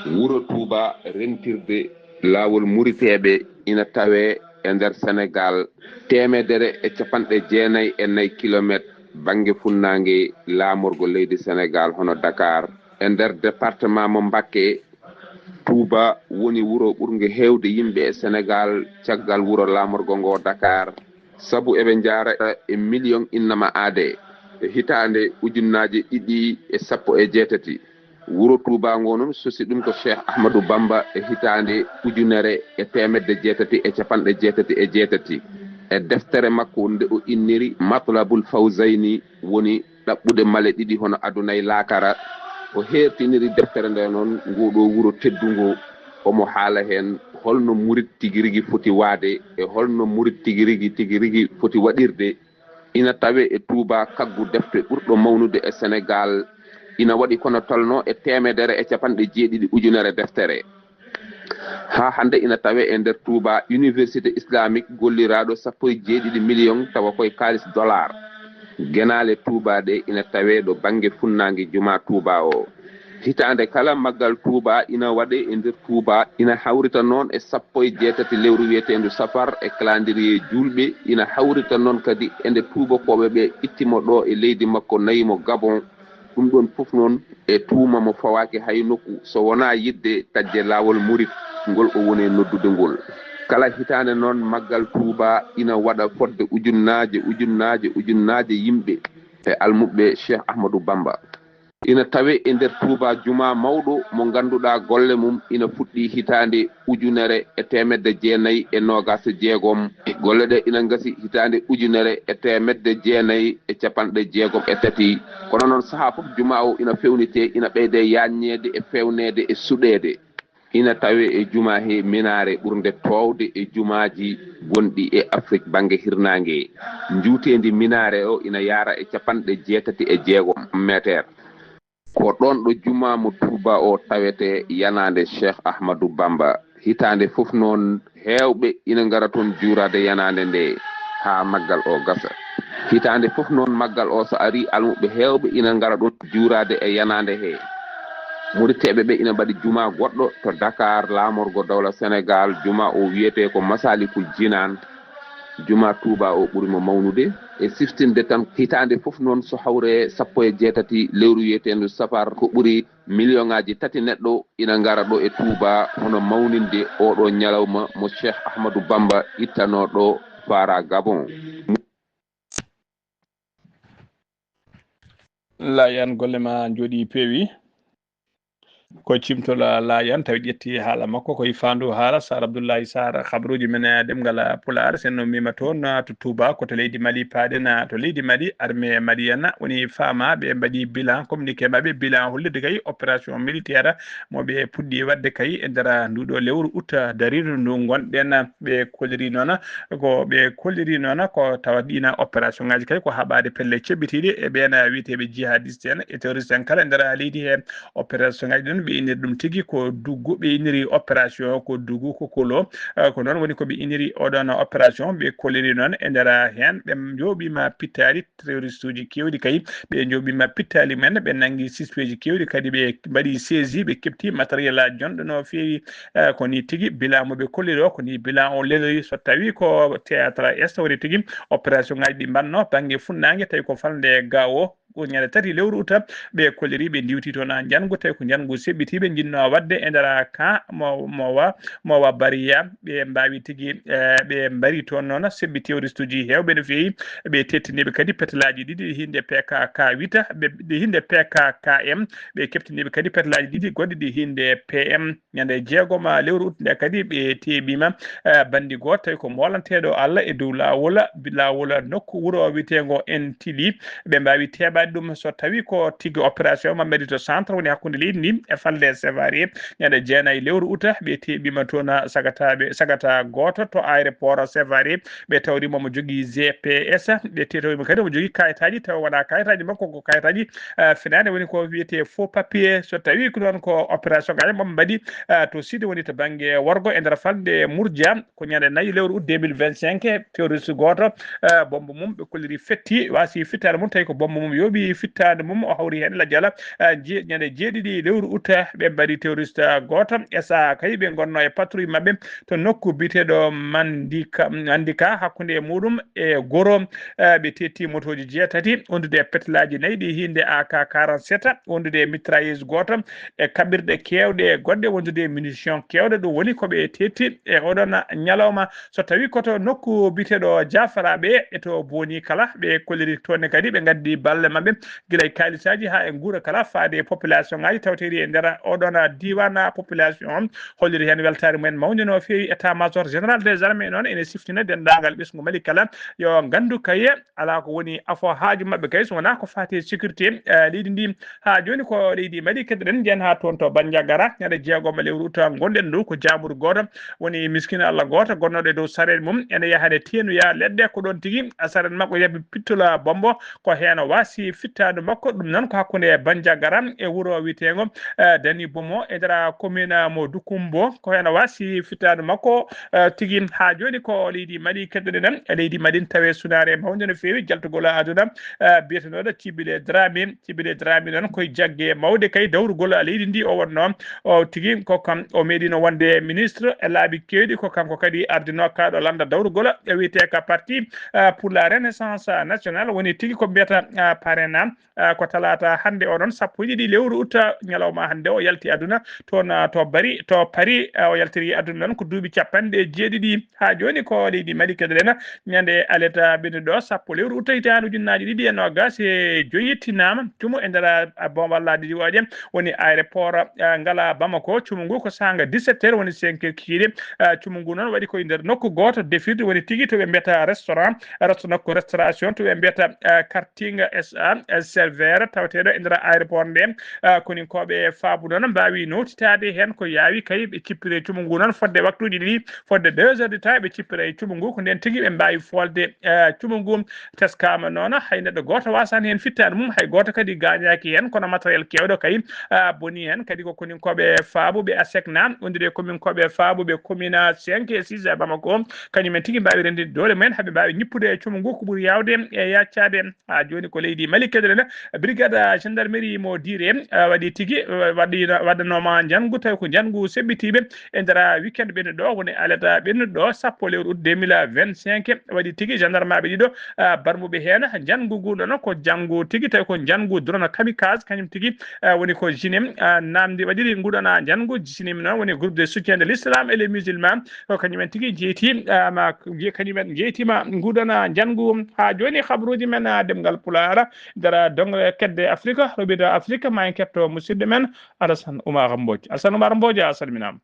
Wuro Touba rentirde laawol Muriteeɓe ina tawee e nder Senegaal, teemedere e capanɗe jeenayi e nayi kilomeeter bannge funnaange laamorgo leydi Senegaal, hono Dakar. E nder departement mo Mbakke, Touba woni wuro ɓurngo heewde yimɓe e Senegaal, caggal wuro laamorgo ngo, Dakar. Sabu eɓe njaara e miliyoŋ innama aadee e hitaande ujunnaaje ɗiɗi e sappo e jeetati. Wuro Tuubaa ngoo noon, sosi ɗum ko Cheikh Ahmadou Bamba e hitaande ujunere e teemedde jeetati e capanɗe jeetati e jeetati. E deftere makko nde o inniri Matlabul Fawzayni, woni ɗaɓɓude male ɗiɗi hono aduna e laakara. O heertiniri deftere nde noon, nguu ɗoo wuro teddungo, omo haala heen hol no murit tigi rigi foti waade e hol no murit tigi rigi, tigi rigi foti waɗirde. Ina tawee e Tuubaa kaggu defte ɓurɗo mawnude e Senegaal, ina waɗi ko no tolnoo e teemedere e capanɗe jeeɗiɗi ujunere deftere. Haa hannde ina tawee e nder Tuubaa Université Islamique golliraaɗo sappo e jeeɗiɗi miliyoŋ tawa koye kaalis dolaar. Genaale Tuubaa ɗee ina tawee ɗo bannge funnaange jumaa Tuubaa oo. Hitaande kala, maggal Tuubaa ina waɗee e nder Tuubaa, ina hawrita noon e sappo e jeetati lewru wiyeteendu Safar e calendrier juulɓe, ina hawrita noon kadi e nde tuubakooɓe ɓee itti mo ɗoo e leydi makko, nayi mo Gabon. Ɗum ɗoon fof noon e tuuma mo fawaaki hay nokku, so wonaa yiɗde taƴde laawol murit ngol o woni e noddude ngol. Kala hitaande noon, maggal Tuubaa ina waɗa fodde ujunnaaje, ujunnaaje, ujunnaaje yimɓe e almuɓɓe Cheikh Ahmadou Bamba. Ina tawee e nder Tuubaa jumaa mawɗo mo ngannduɗaa golle mum ina fuɗɗii hitaande ujunere e teemedde jeenayi e noogaas e jeegom. Golle ɗee ina ngasi hitaande ujunere e teemedde jeenayi e capanɗe jeegom e tati. Kono noon, sahaa fof jumaa o ina fewnitee, ina ɓeydee yaajneede e feewneede e suɗeede. Ina tawee e jumaa he minaare ɓurnde toowde e jumaaji gonɗi e Afrik bannge hirnaange. Njuuteendi minaare o ina yaara e capanɗe jeetati e jeegom meeteer. Ko ɗoon ɗo jumaa mo Tuuba o tawetee, yanaande Cheikh Ahmadou Bamba. Hitaande fof noon, heewɓe ina ngara toon juuraade yanaande nde haa maggal o gasa. Hitaande fof noon, maggal o so arii, almuɓɓe heewɓe ina ngara ɗoon juuraade e yanaande he. Muritteeɓe ɓe ina mbaɗi jumaa goɗɗo to Dakar, laamorgo dowla Senegaal. Jumaa o wiyetee ko Masalikul Jinaan. Jumaa Tuuba o ɓuri mo mawnude. E siftinde tan, hitaande fof noon, so hawre sappo e jeetati lewru wiyeteendu Safar, ko ɓuri miliyoŋaaji tati neɗɗo ina ngara ɗo e Tuuba, hono mawninde oɗo ñalawma mo Cheikh Ahmadou Bamba ittanoo ɗo faara Gabon. Layan, golle ma njooɗi peewi. Ko cimtol Layan tawi ƴetti haala makko, ko faandu haala Sar Abdoulaye Sar, habruuji men, eh, ɗemngal, eh, Pulaar. Sen no mima toon, eh, to Touba, ko to leydi Mali paaɗen, eh, to leydi Mali, armée malienne woni faama, ɓe mbaɗi bilan, communiqué maɓɓe, bilan hollirde kay opération militaire mo ɓe puɗɗi waɗde kay e nder nduɗo lewru août dariiru ndu ngonɗen. Ɓe kolliri noon, ko ɓe kolliri noon ko tawa ɗiina opération ngaji kay ko haɓaade pelle ceɓɓitiiɗe e ɓeen wiyeteeɓe jihadiste en e terroriste en kala e nder leydi he. Opération ngaji ɗin ɓe inniri ɗum tigi ko duggu, ɓe inniri opération ko duggu ko kolo. Eh, ko noon woni ko ɓe inniri oɗon opération. Ɓe kolliri noon e nder heen ɓe njooɓiima pittaali terroriste uji keewɗi kay, ɓe njooɓiima pittaali men, ɓe nanngi suspect ji keewɗi kadi, ɓe mbaɗi saisi, ɓe keɓti matériel aji jonɗo no feewi. Eh, ko ni tigi bilan mo ɓe kolliri o, ko ni bilan o lelori. So tawi ko théâtre est woni tigi opération ngaji ɗi mbanno bannge funnaange, tawi ko falnde Gao, ko ñande tati lewru août ɓe kolliri, ɓe ndiwti toon njanngu, tawi ko njanngu seɓɓitiiɓe njinnoo waɗde e nder camp mo, mo wa, mo wa Bariya. Ɓe mbaawi tigi, eh, ɓe mbari toon noon seɓɓi terroriste uji heewɓe no feewi. Ɓe tettiniiɓe kadi petelaaji ɗiɗi, ɗi hinde P K K wita, ɓe, ɗi hinde P K K M, ɓe keɓtiniiɓe kadi petelaaji ɗiɗi goɗɗi, ɗi hinde P M. Ñande jeegom lewru août nde kadi ɓe teeɓiima, eh, banndi gooto tawi ko moolanteeɗo Allah e dow laawol, laawol nokku wuro wiyeteengo Entili. Ɓe mbaawi teeɓaade ɗum so tawi ko tigi opération maɓɓe to centre woni hakkunde leydi ndi e falnde Sévaré. Ñande jeenayi lewru août ɓe teeɓiima toon sagataaɓe, sagata gooto to aéroport Sévaré. Ɓe tawriima mo jogii G P S, ɓe tawriima kadi mo jogii kayitaaji, tawa wonaa kayitaaji makko, ko kayitaaji, eh, finaande, woni ko wiyetee faux papier. So tawi ko noon ko opération ngaji mo mbaɗi, eh, to Sidi woni to bannge worgo e nder falnde Murja, ko ñande nayi lewru août deux mille vingt-cinq, terroriste gooto, eh, bombe mum ɓe kolliri fetti, waasi fittaande mum, tawi ko bombe mum yooɓi fittaande mum, o hawri heen lajjala, eh, je-, ñande jeeɗiɗi lewru août, ɓe mbaɗi terroriste gooto, e sahaa kay ɓe ngonnoo e patrouille maɓɓe to nokku biyeteeɗo Mandika, Mandika, hakkunde e muɗum e Goro, eh, ɓe tetti motooji jeetati, wondude e petelaaji nayi ɗi hinde A K quarante-sept, wondude e mitrailleuse gooto, e kaɓirɗe keewɗe goɗɗe, wondude e munition keewɗe. Ɗum woni ko ɓe tetti e oɗon ñalawma. So tawi ko to nokku biyeteeɗo Jafaraɓe e to Boni kala, ɓe kolliri toon ne kadi, ɓe ngaddi balle maɓɓe, gila e kaalisaaji haa e nguura kala, faade e population ngaji tawteeɗi e nder oɗon diiwaan. Population on holliri heen weltaare mumen mawnde no feewi. État major général des armées noon ene siftina denndaangal ɓesngu Mali kala yo nganndu kaye alaa ko woni afo haaju maɓɓe kay so wonaa ko faati e sécurité, eh, leydi ndi. Haa jooni ko leydi Mali keɗoɗen, njiyen haa toon to Bandiagara, ñande jeegom lewru août ngonɗen ɗo, ko jaambuur gooto woni miskiino Allah gooto gonnooɗo e dow sareet mum, ene yaha ene teenoya leɗɗe. Ko ɗoon tigi sareet makko yaabi pittola bombo, ko heen o waasi fittaandu makko. Ɗum noon ko hakkunde Bandiagara e wuro wiyeteengo, eh, Dani Bomo e nder commune mo Dukumbo. Ko heen o waasi fittaandu makko, eh, tigi. Haa jooni ko leydi Mali keɗoɗen, e leydi Mali tawi sunaare mawnde no feewi jaltugol aduna, eh, biyetenooɗo Tibile Dramé. Tibile Dramé noon koye jagge mawɗe kay dawrugol leydi ndi o wonnoo. O tigi ko kam o meeɗino wonde ministre e laabi keewɗi, ko kanko kadi ardinoo kaaɗo lannda dawrugol e wiyetee ka parti, eh, pour la renaissance nationale, woni tigi ko mbiyata, eh, parena. Eh, ko talaata hannde o noon sappo e ɗiɗi lewru août, ñalawma hannde o yalti aduna toon, eh, to Bari, to Paris, eh, o yaltiri aduna noon ko duuɓi capanɗe jeeɗiɗi. Haa jooni ko leydi Mali keɗoɗen. Ñande aleta ɓennuɗo sappo lewru août hitaande ujunnaaji ɗiɗi e noogaas e joyi tinaama cumu e nder, a, bomballaaɗi ɗiɗi waɗi woni aéroport, a, ngala Bamako. Cumu ngu ko saanga dix-sept heures woni cinq heures kikiiɗe. A, cumu ngu noon waɗi koye nder nokku gooto defirde woni tigi to ɓe mbiyata restaurant, restaurant ko restauration to ɓe mbiyata, a, kartinga es-, serveur tawateeɗo e nder aéroport nde. Koninkooɓe Faabu noon mbaawi nowtitaade heen ko yaawi kay, ɓe cippira e cumu ngu noon fodde waktuuji ɗiɗi, fodde deux heures de temps, ɓe cippira e cumu ngu, ko ndeen tigi ɓe mbaawi foolde cumu ngu. Teskaama noon hay neɗɗo gooto wasan heen fittaandu mum, hay gooto kadi gaañaaki heen, kono matériel keewɗo kay boni heen. Kadi ko koninkooɓe Faabu ɓe ASECNA, wondude e koninkooɓe Faabu ɓe commune cinq et six e Bamako, kañum en tigi mbaawi renndinde doole mumen, haɓe mbaawi ñippude e cumu ngu ko ɓuri yaawde e yaccaade. Haa jooni ko leydi Mali keɗoɗen. Brigade gendarmerie mo Diri waɗi tigi, waɗi, waɗanooma njanngu, tawi ko njanngu seɓɓitiiɓe e nder weekend ɓennuɗo, woni alada ɓennuɗo sappo lewru août deux mille vingt-cinq. Waɗi tigi gendarmeɓe ɗiɗo barmuɓe heen. Njanngu ngu ɗoon ko njanngu tigi, tawi ko njanngu drone kamikaze, kañum tigi woni ko Jnim namdi waɗiri ngu ɗoon njanngu. Jnim noon woni groupe de soutien de l'islam et les musulmans, ko kañum en tigi jeyti, ah, ma, je-, kañum en jeytima nguɗon, ah, njanngu. Haa jooni, habruuji men, ah, ɗemngal Pulaar, dara dongre kedde Afrika, roɓiɗo Afrika, ma en ketto musidɗo men Alassane Oumar Mbodj. Alassane Oumar Mbodj, a salminaama.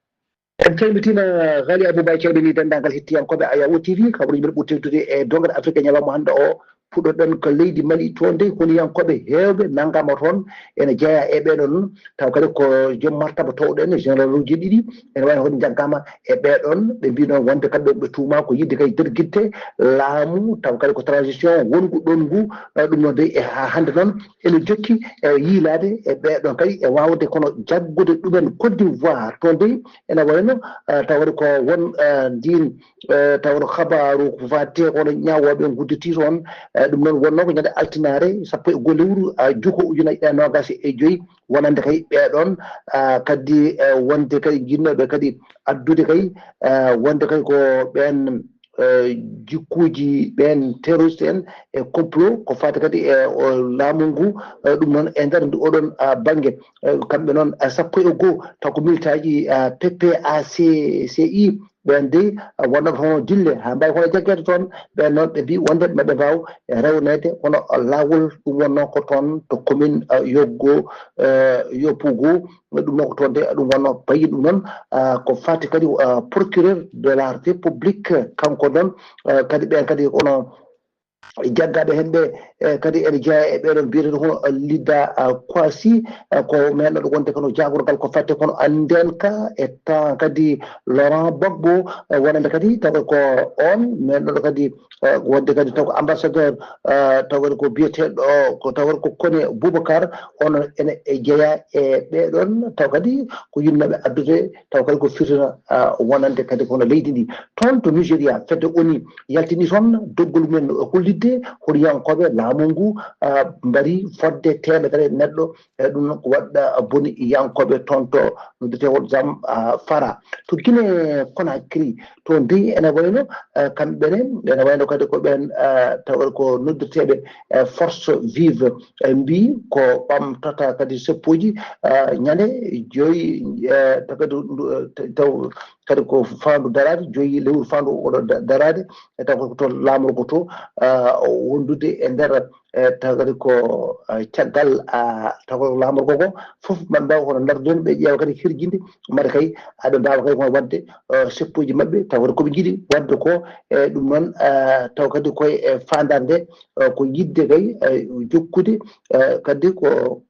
En calmitima Ghali Aboubacar, calmini denndaangal hettiyankooɓe Ayawo T V. Habruuji men ɓuri teddude e dongre Afrika ñalawma hannde o. Puɗɗoɗen ko leydi Mali, toon de honiyankooɓe heewɓe nanngaama toon, ene jeyaa e ɓee ɗoon, taw kadi ko joom martaba toowɗo en, généraluuji ɗiɗi, ene wayi hoto njaggaama e ɓee ɗoon, ɓe mbii noon wonde kamɓe ɓe tuumaa ko yiɗde kay dergitte laamu, taw kadi ko transition wongu ɗoon ngu, eh, ɗum noon de e haa hannde noon ene jokki e yiilaade e ɓee ɗoon kadi e waawde kono jaggude ɗumen Côte d'Ivoire, toon de ene wayno, eh, taw kadi ko won, eh, ndiin eh, taw no habaaru ko faati e kono ñawooɓe ngudditii toon. Eh, ɗum noon wonnoo ko ñande altinaare sappo e goo lewru, ah, juko ujunaaji ɗiɗi e noogaas e joy, wonande kay ɓee ɗoon, ah, kadi, eh, wonde kadi jinnooɓe kadi addude kay, eh, wonde kay ko ɓeen, eh, jikkuuji ɓeen terroriste en e complot ko faati kadi e o laamu ngu, eh, ɗum noon e nder ndu oɗon, ah, bannge. Eh, kamɓe noon, ah, sappo e goo taw ko militaaji, ah, P P A C C I, ɓeen de, ah, wonnooɓe hono dille, haa mbaawi hono jaggeede toon, ɓeen noon ɓe mbii wonde maɓe mbaaw rewneede hono laawol, ɗum wonnoo ko toon to commune, ah, Yoggo, eh, Yoppugu, ɗum noon ko toon de, ɗum wonnoo bayi ɗum noon, ah, ko faati kadi, ah, procureur de la République, kanko noon, eh, kadi ɓeen kadi kono jaggaaɓe heen ɓe, eh, kadi ene jeyaa e ɓee ɗoon biyeteeɗo hono Lida, ah, Kwasi, eh, ko meenɗo wonde kono jaagorgal ko fatte kono anndenka e temps kadi Laurent Gbagbo, eh, wonande kadi tawa ko oon meenɗo kadi, eh, wonde kadi taw ko ambassadeur, eh, taw kadi ko biyeteeɗo, ko taw ko Kone Boubacar, onon ene e jeyaa e ɓee ɗoon, taw kadi ko yinnooɓe addude, taw kadi ko firtina, ah, wonande kadi kono leydi ndi. Toon to Nigeria, fedde O N U yaltini toon doggol mum hollitde horiyankooɓe laamu ngu, ah, mbari fodde teemedere neɗɗo, e ɗum noon ko waɗɗa boni yankooɓe toon to no mbiyetee won Zam, ah, Fara. To Guinée Conakry, toon dey ene wayno, eh, kamɓe ne, ene wayno kadi ko ɓeen, eh, tawa ko noddirteeɓe, eh, force vive, eh, mbii ko ɓamtata kadi seppuuji, eh, ñande joyi, eh, taw kadi ndu, eh, taw kadi ko faandu daraade, joyi lewru faandu oɗo da-, daraade, e taw ko to laamorgo to, eh, wondude e nder, eh, taw kadi ko, eh, caggal, ah, taw ko laamorgo ko fof maɓe mbaawa hono ndardude ɓe ƴeewa kadi hirjinde mbaɗa kay aɓe mbaawa kay kono waɗde, eh, seppuuji maɓɓe, taw kadi ko ɓe njiɗi waɗde ko, eh, ɗum noon, eh, taw kadi koye, eh, faandaare nde, eh, ko yiɗde kay, eh, jokkude, eh, kadi ko,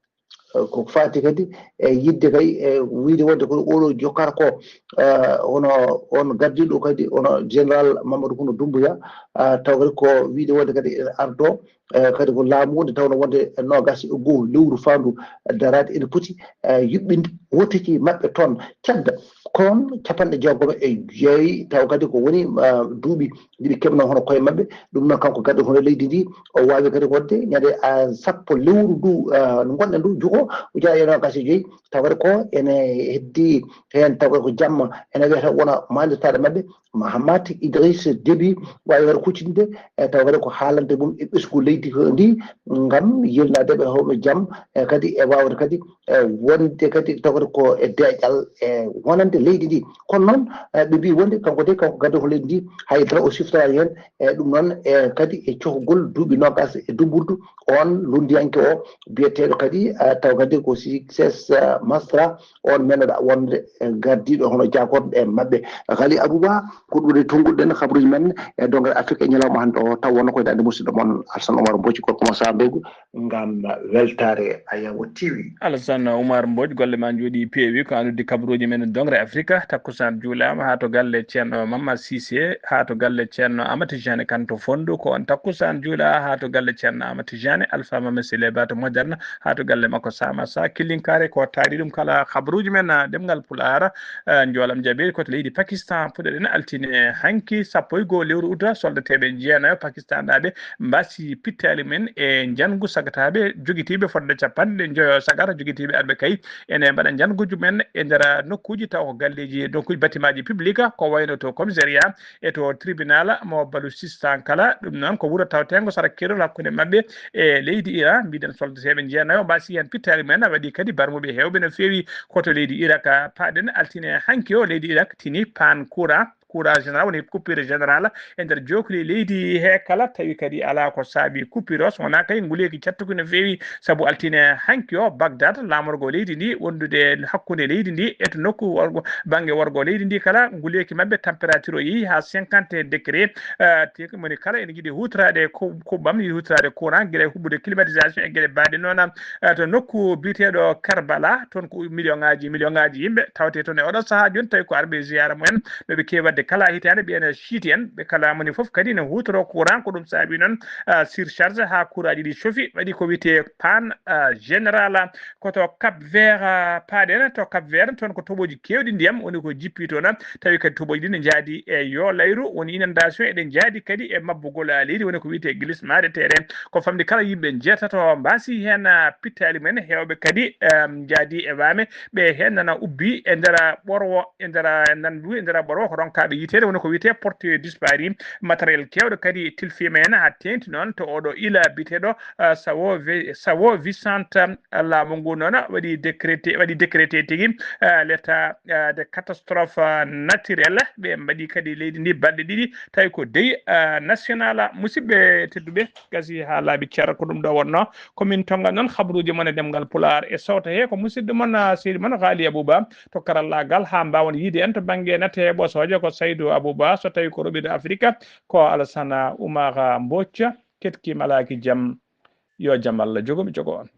eh, ko faati kadi e yiɗde kay, eh, wiyde wonde ko oɗo jokkata ko, eh, hono on gardiiɗo kadi hono général Mamadou Kounta Doumbouya, ah, taw kadi ko wiyde wonde kadi ene ardo, eh, kadi ko laamu ngu nde tawnoo wonde noogaas e goo lewru faandu daraade ene poti, eh, yuɓɓinde wotiki maɓɓe toon cadda kon capanɗe jeegom e joyi, taw kadi ko woni, ah, duuɓi ɗi ɓe keɓnoo hono koye maɓɓe. Ɗum noon kanko gardiiɗo hono leydi ndi, o waawi kadi wonde ñande, ah, sappo lewru ndu, ah, ndu ngonɗen ndu, juko ujunaaji e noogaas e joyi, taw kadi ko ene heddii heen, taw kadi ko jamma ene wiyata wona maandirtaaɗo maɓɓe, Mahamat Idriss Déby, waawi waɗde kuccitde, e taw kadi ko haalande mum e ɓesngu leydi ko ndi, ngam yelnaade ɓe hono jam, e kadi e waawde kadi, e wonde kadi taw kadi ko e deeƴal e wonande leydi ndi. Kono noon, e ɓe mbii wonde kanko de, kanko gardiiɗo leydi ndi, hay dara o siftoraani heen, e ɗum noon, e kadi e cohgol duuɓi noogaas e dumburdu, oon lunndiyanke o biyeteeɗo kadi, e taw kadi ko Succès, e Masra, oon meenɗo wonde, e gardiiɗo hono jaagorɗe maɓɓe. Ghali Abouba, ko ɗum woni tonngol ɗen habruuji men e donngal Afrique e ñalawma hannde o, taw wonno ko e daande musidɗo mon Alassane Umar Boci, gorko mo Sambeegu, ngam weltaare Ayawo T V. Alassane Oumar Mbodj, golle ma njooɗi peewi. Ko an uddi kabaruuji men Dongre Afrika. Takkusaan juulaama haa to galle Ceerno Mamma Cissé, haa to galle Ceerno Amata Tijani Kanto Fondu. Ko on takkusaan juula haa to galle Ceerno Amata Tijani, Alpha Mama Sile Bato Moderna, haa to galle makko Sama Sa Killinkaare. Ko taari ɗum kala kabaruuji men, ah, ɗemngal Pulaar, ah, njoolam jaɓi ko to leydi Pakistan. Puɗɗoɗen altine hanki, sappo e goo lewru uta, soldateeɓe jeenayo Pakistan ɗaaɓe mbasi pittaali men e njanngu sagataaɓe jogitiiɓe fodde capanɗe njoyo sagata jogitiiɓe arɓe kay ene mbaɗa njannguuji men e nder nokkuuji taw ko galleeji, nokkuuji bâtimentji public, ko wayno to commissariat e to tribunal mo Baluchistan kala. Ɗum noon ko wuro tawteengo sara keerol hakkunde maɓɓe e leydi Iran. Mbiɗen soldateeɓe jeenayo mbasi heen pittaali men, waɗi kadi barmuɓe heewɓe no feewi ko to leydi Irak. Paaɗen altine hanki o, leydi Irak tini paan courant, courant général, woni coupure générale e nder jookli leydi he kala, tawi kadi alaa ko saabi coupure o, so wonaa kay nguleeki cattuki no feewi, sabu altine hanki o, Bagdad, laamorgo leydi ndi, wondude hakkunde leydi ndi e to nokku worgo, bannge worgo leydi ndi kala, nguleeki maɓɓe, température o yehi haa cinquante degré. Eh, te ko moni kala ene yiɗi huutoraade ku-, kuɓɓam, yiɗi huutoraade courant, gila e huɓɓude climatisation e geɗe baaɗe noon. Eh, to nokku biyeteeɗo Karbala, toon ko million ŋaaji, million ŋaaji yimɓe tawte toon e oɗo sahaa jooni, tawi ko arɓe ziyaara mumen, no ɓe keewi waɗde kala hitaande, ɓe ene ciiti en, ɓe kala moni fof kadi ne huutoro courant, ko ɗum saabi noon, ah, surcharge haa courant ji ɗi cofi, waɗi ko wiyetee panne, ah, générale. Ko to Cap Vert, ah, paaɗen, to Cap Vert, toon ko toɓooji keewɗi ndiyam woni ko jippi toon, tawi kadi toɓooji ɗi ne njaadi e yo layru, woni inondation, eɗen njaadi kadi e mabbugol, ah, leydi, woni ko wiyetee glissement de terrain. Ko famɗi kala yimɓe njeetato mbaasi heen, ah, pittaali men, heewɓe kadi, em, njaadi e waame, ɓe heen nana ubbi e nder ɓorwo, e nder nandu, e nder ɓorwo ko ronkaaɓe yiteede, woni ko wiyetee portée disparu. Matériel keewɗo kadi tilfiima heen haa teeŋti noon to oɗo ila biyeteeɗo, ah, Sawo Vi-, Sawo Vicente. Ah, laamu ngu noon waɗi décrété, waɗi décrété tigi, ah, l'état, ah, de catastrophe, ah, naturelle. Ɓe mbaɗi kadi leydi ndi balɗe ɗiɗi, tawi ko deuil, ah, national. Musidɓe tedduɓe, gasi haa laaɓi cer, ko ɗum ɗo wonnoo. Ko min tonnga noon habaruuji mon e ɗemngal Pulaar e sowto he ko musidɗo mon, ah, seydi mon Haali Abouba to karallaagal, haa mbaawon yiide en to bannge nate ɓosooje ko Saydou Abouba, so tawi ko roɓiɗo Afrika ko Alassane Oumar Mbodj. Ketkiima alaaki jam, yo jam Allah jogo mi jogo on.